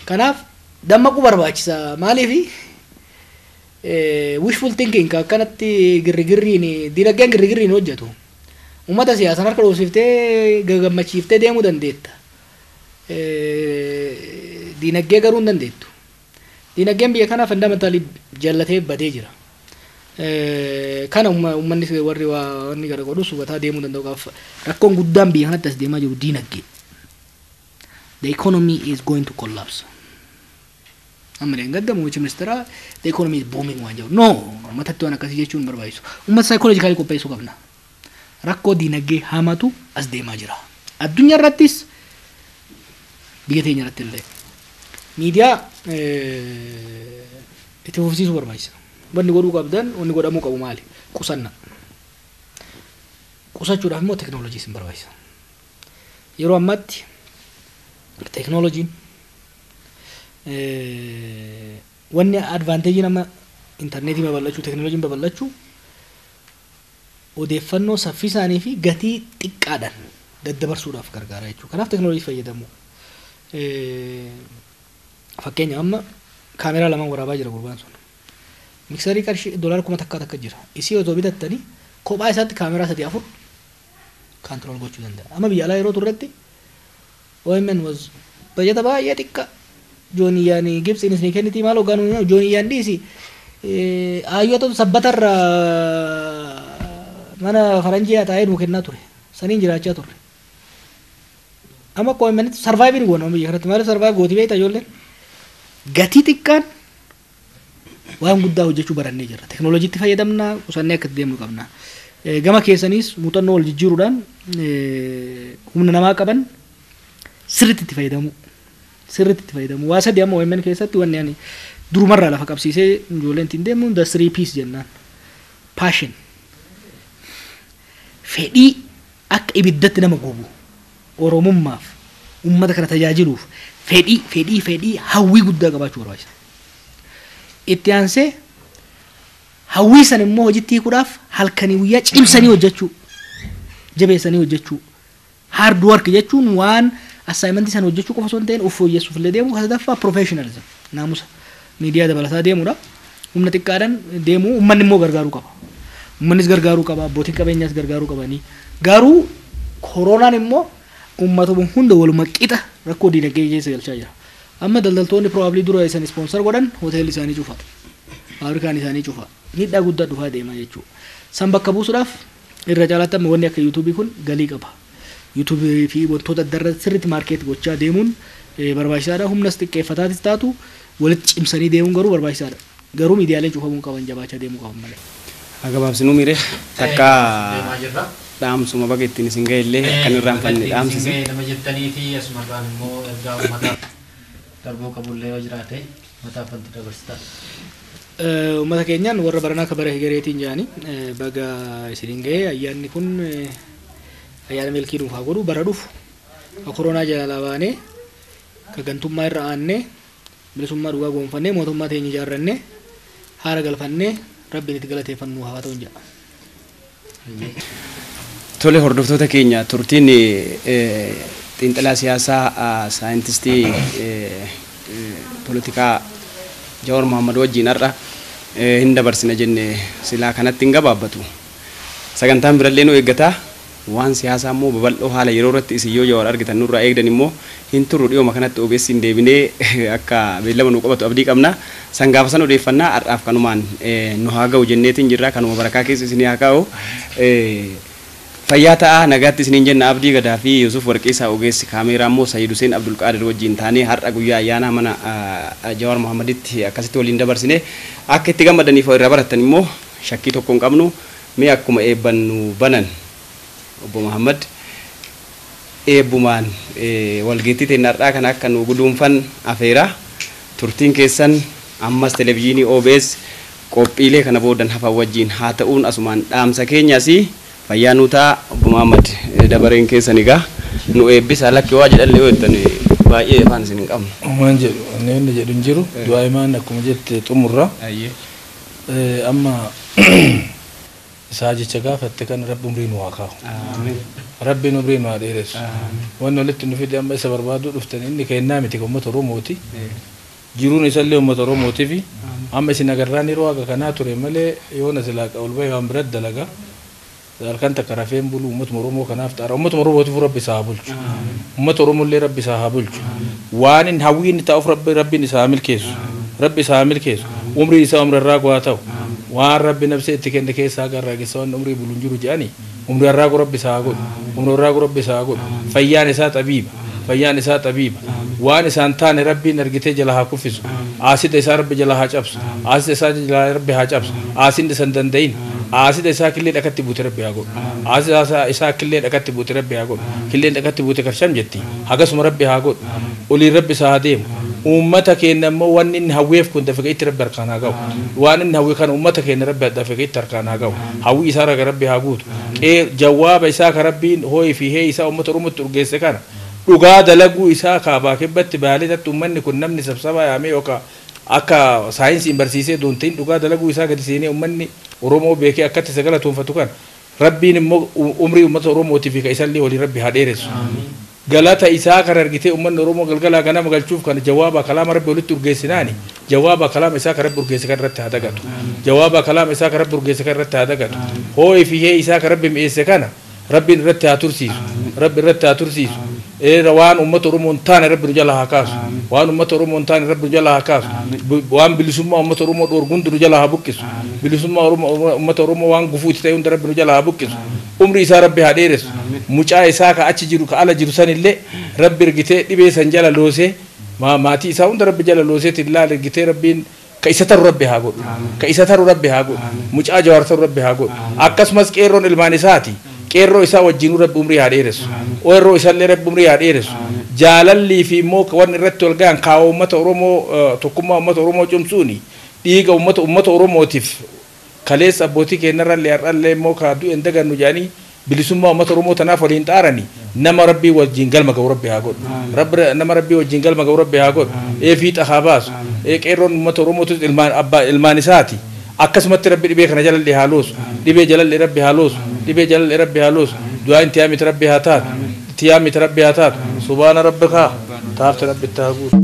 Kanaaf dammaquu barbaachisa. Maaliifi wishful thinking akkanatti girrigirriin, dinagdeen girrigirriin hojjetu. Uummata siyaasan harka dhoofsiftee gammachiiftee deemuu dandeetta. Dinagdee garuu hin dandeettu. Dinagdeen biyya kanaa fundamentally jallatee badee jira. Kana uummanni warri wanni gara godhus hubataa deemuu danda'u qaba. Rakkoon guddaan biyya kanatti as deemaa jiru dinagdee. The economy is going to collapse. Amma gadda muummichi ministeeraa "the economy is booming" waan jedhu. No, uummatatti waan akkasii jechuun hin barbaachisu. Uummata psychologically qopheessuu qabna. Rakkoo dinagdee hamatu as deemaa jira. Addunyaa irrattis, biyya teenya irratti illee. Miidiyaa itti fufsiisuu barbaachisa. Wanni godhuu qabdan, wanni godhamuu qabu maali? Qusanna. Qusachuudhaaf immoo teknoolojii isin barbaachisa. Yeroo ammaatti teknoolojiin wanni advantage nama intarneetii babal'achuu, teknooloojiin babal'achuu, odeeffannoo saffisaanii fi gatii xiqqaadhaan daddabarsuudhaaf gargaara jechuudha. Kanaaf teknooloojii fayyadamu. Fakkeenya, amma kaameraa lamaan waraabaa jira gurbaan sun. Mixer qarshii $1000 takka jira. Isii otoo bitattanii kophaa isaatti kaameraa sadii afur control gochuu danda'a. Amma biyya alaa yeroo turretti OMN was bajata baay'ee xiqqaa. Jooniyyaan Gibxiinis ni kenniti, maal hoggaan jooniyyaan dhiisi. Aayyoota sabbatarra mana faranjii taa'ee nuu kennaa ture. Saniin jiraachaa turre. Amma akka OMN survive goona biyya kanatti. Maaliif survive gooti beektaa ijoolleen? Gatii xiqqaan waan guddaa hojjechuu barannee jirra. Teknooloojiitti fayyadamna, qusannee akka itti deemnu qabna. Gama keessaniis muuxannoo wal jijjiiruudhaan humna namaa qaban sirriitti itti fayyadamu. Sirriitti itti fayyadamu. Waa sadi amma OMN keessatti wanni ani durumarraa lafa qabsiisee ijoolleen ittiin deemu the three P's jennaan. Passion. Fedhii akka ibiddatti nama gubu. Oromummaaf, uummata kana tajaajiluuf fedhii fedhii fedhii hawwii guddaa qabaachuu barbaachisa. Itti aansee hawwii san immoo hojiitti hiikuudhaaf halkanii guyyaa cimsanii hojjechuu, jabeessanii hojjechuu. Hard work jechuun waan assignment sana hojjechuu qofa osoo hin ta'in of fooyyessuuf illee deemu. Sadaffaa, professionalism, naamusa miidiyaa dabalataa deemudha. Humna xiqqaadhaan deemuu, uummanni immoo gargaaruu qaba. Uummannis gargaaruu qaba, abbootiin qabeenyaas gargaaruu qabanii. Garuu koronaan immoo uummatuma hunda waluma qixa rakkoo diinagdee keessa galchaa jira. Amma daldaltoonni probably dura isan sponsor godhan hoteelli isaanii cufa. Faabrikaan isaanii cufa. Miidhaa guddaa dhufaa deema jechuudha. San bakka buusuudhaaf irra caalaatti amma wanni akka yuutuubii kun galii qaba. Yuutuubii fi wantoota adda addaa sirriitti market gochaa deemuun barbaachisaadha. Humnas xiqqeeffataatis taatu walitti cimsanii deemuun garuu barbaachisaadha. Garuu miidiyaaleen cufamuu qaban, jabaachaa deemuu qaban malee. Gabaabsinuu miire takka dhaamsuma baga ittiin isin ga'e illee kan irraanfanne dhaamsisi. Nama jettanii fi asumarraan immoo ergaa uummataaf darbuu qabullee yoo jiraate uummataaf wanti dabarsitan. Uummata keenyaan warra baranaa akka bara hegereetiin jedhanii baga isiniin ga'e ayyaanni kun ayyaana milkii nuuf haa godhu bara dhufu ka koronaa jalaa baanee ka gantummaa irra aannee bilisummaa dhugaa goonfannee mootummaa teenya ijaarrannee haara galfannee rabbiin itti galateeffannu haa ta'u jedha. Tole hordoftoota keenya turtiin xiinxalaa siyaasaa saayintistii poolitikaa Jawaar Mohammad wajjin har'a hin dabarsina jenne silaa kanatti hin gabaabbatu. Sagantaan birallee nu eeggata. Waan siyaasaa immoo babal'oo haala yeroo irratti isin yoo Jawaar argitan nurraa eegdan immoo hin turru dhiyooma kanatti OBS hin deebinee akka beellama nu qabatu abdii qabna. San gaafa san odeeffannaa har'aaf kanumaan nu haa ga'u jenneetiin jirra. Kanuma barakaa keessa isin haa kaa'u. Fayyaa ta'aa nagaatti isiniin jenna Abdii Gadaa fi Yusuf Warqeessaa ogeessi kaameeraa immoo Sayyid Hussein Abdulqaadir wajjin taanee har'a guyyaa ayyaanaa mana Jawaar Mohammaditti akkasitti waliin dabarsine akka itti gammadaniif irraa barattan immoo shakkii tokko hin qabnu mee akkuma eebban nu banan obbo Mohammad eebbumaan walgeettii teenya har'aa kana akka nu guduunfan afeera turtiin keessan ammas televezyiinii OBS qophiilee kana boodan hafan wajjin haa ta'uun asumaan dhaamsa keenyas fayyaa nuu ta'a obbo Mohammad dabareen keessan egaa nu eebbisa lakki waa jedhallee yoo jettan baay'ee afaan isin hin qabnu. Waan jedhu inni jedhu hin jiru du'aa imaan akkuma jette xumurra. Amma isaa jecha gaafatte kan rabbi umrii nu haa kaa'u. Rabbiin umrii nu haa dheeressu. Wanni walitti nu fide amma isa barbaaduu dhuftan inni kennaa miti uummata Oromooti. Jiruun isallee uummata Oromootiifi amma isin agarraan yeroo haga kanaa ture malee yoona silaa ol bahee waan biratti dalagaa. Halkan takka rafeen bulu uummatuma Oromoo kanaaf xaara uummatuma Oromootiif rabbi isaa haa bulchu. Uummata Oromollee rabbi isaa haa bulchu. Waan inni hawwii inni taa'uuf rabbiin isaa haa milkeessu. Rabbi isaa haa milkeessu. Umrii isaa umrii irraa haa ta'u. Waan rabbi nafsee itti kenne keessaa garraa keessa waan umrii bulu hin jiru jedhanii umrii irraa rabbi isaa haa godhu. Umrii irraa rabbi isaa haa godhu. Fayyaan isaa xabiiba. Fayyaan isaa xabiiba. Waan isaan taane rabbiin argitee jala haa kuffisu. Aasida isaa rabbi jala haa cabsu. Aasida isaa jala rabbi haa cabsu. Aasinni san danda'in. Aasida isaa killee dhakatti buute rabbi haa godhu. Aasida isaa killee dhakatti buute rabbi haa godhu. Killeen dhakatti buute karsham jetti. Hagasuma rabbi haa godhu. Oliin rabbi isaa haa deemu. Uummata keenya immoo wanni inni hawweef kun dafee itti rabbi harkaan haa ga'u. Waan inni hawwe kana uummata keenya rabbi dafee itti harkaan haa ga'u. Hawwii isaa rabbi haa guutu. Jawaaba isaa ka rabbiin hooyi fi hee isaa uummata Oromootti urgeesse kana. Dhugaa dalaguu isaa kaabaa kibbatti baaleetatti uummanni kun namni sabsabaa yaamee yookaan akka saayinsiin barsiisee doontiin dhugaa dalaguu isaa gadi seenee uummanni Oromoo beekee akkatti sagala tuunfatu kan rabbiin immoo umrii uummata Oromootii fi isallee walii rabbi haa dheeressu. Galata isaa kan argitee uummanni Oromoo galgalaa ganama galchuuf kan jawaaba kalaama rabbi walitti urgeessinaani jawaaba kalaama isaa kan rabbi urgeesse kan irratti haa dagatu. Jawaaba kalaama isaa kan rabbi urgeesse kan irratti haa dagatu. Hoo'i fi hee isaa kan rabbi mi'eesse kana rabbiin irratti haa tursiisu. Rabbi irratti haa tursiisu. Waan uummata Oromoo hin taane rabbi nu jala haa kaasu. Waan uummata Oromoo hin taane rabbi nu jala haa kaasu. Waan bilisummaa uummata Oromoo dhoorgu hundi nu jala haa buqqisu. Bilisummaa uummata Oromoo waan gufuu itti ta'e hunda rabbi nu jala haa buqqisu. Umrii isaa rabbi haa dheeressu. Mucaa isaa ka achi jiru ka ala jiru sanillee rabbi ergitee dhibee san jala loosee maatii isaa hunda rabbi jala loosee ilaala ergitee rabbiin ka isa taru rabbi haa godhu. Ka isa taru rabbi haa godhu. Mucaa Jawaar taru rabbi haa godhu. Akkasumas qeerroon ilmaan isaati. Qeerroo isaa wajjinuu rabbi umrii haa dheeressu. Qeerroo isaallee rabbi umrii haa dheeressu. Jaalallii fi immoo wanni irratti wal gahan kaawwa uummata Oromoo tokkummaa uummata Oromoo cimsuuni dhiiga uummata Oromootiif kaleessa abbootii keenyarrallee har'allee immoo ka du'e hin dagannu jedhanii bilisummaa uummata Oromoo tanaaf waliin xaarani nama rabbii wajjin galma ga'u rabbi haa godhu. Nama rabbii wajjin galma ga'u rabbi haa godhu. Fiixa haa baasu. Qeerroon uummata Oromootis ilmaan isaati. Akkasumatti rabbi dhibee kana jalallee haa loosu. Dhibee jalallee rabbi haa loosu. Dhibee jalallee rabbi haa loosu. Du'aan tiyaamiti rabbi haa taatu. Tiyaamiti rabbi haa taatu. Subhaana rabbika taafti rabbi itti haa guutu.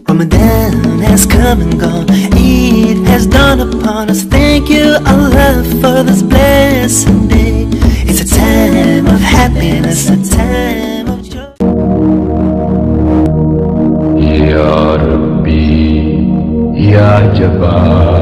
Ramadan has come and gone, Eid has dawned upon us. Thank you Allah for this blessed day. It's a time of happiness, a time of joy. Ya Rabbi, Ya Jabbar.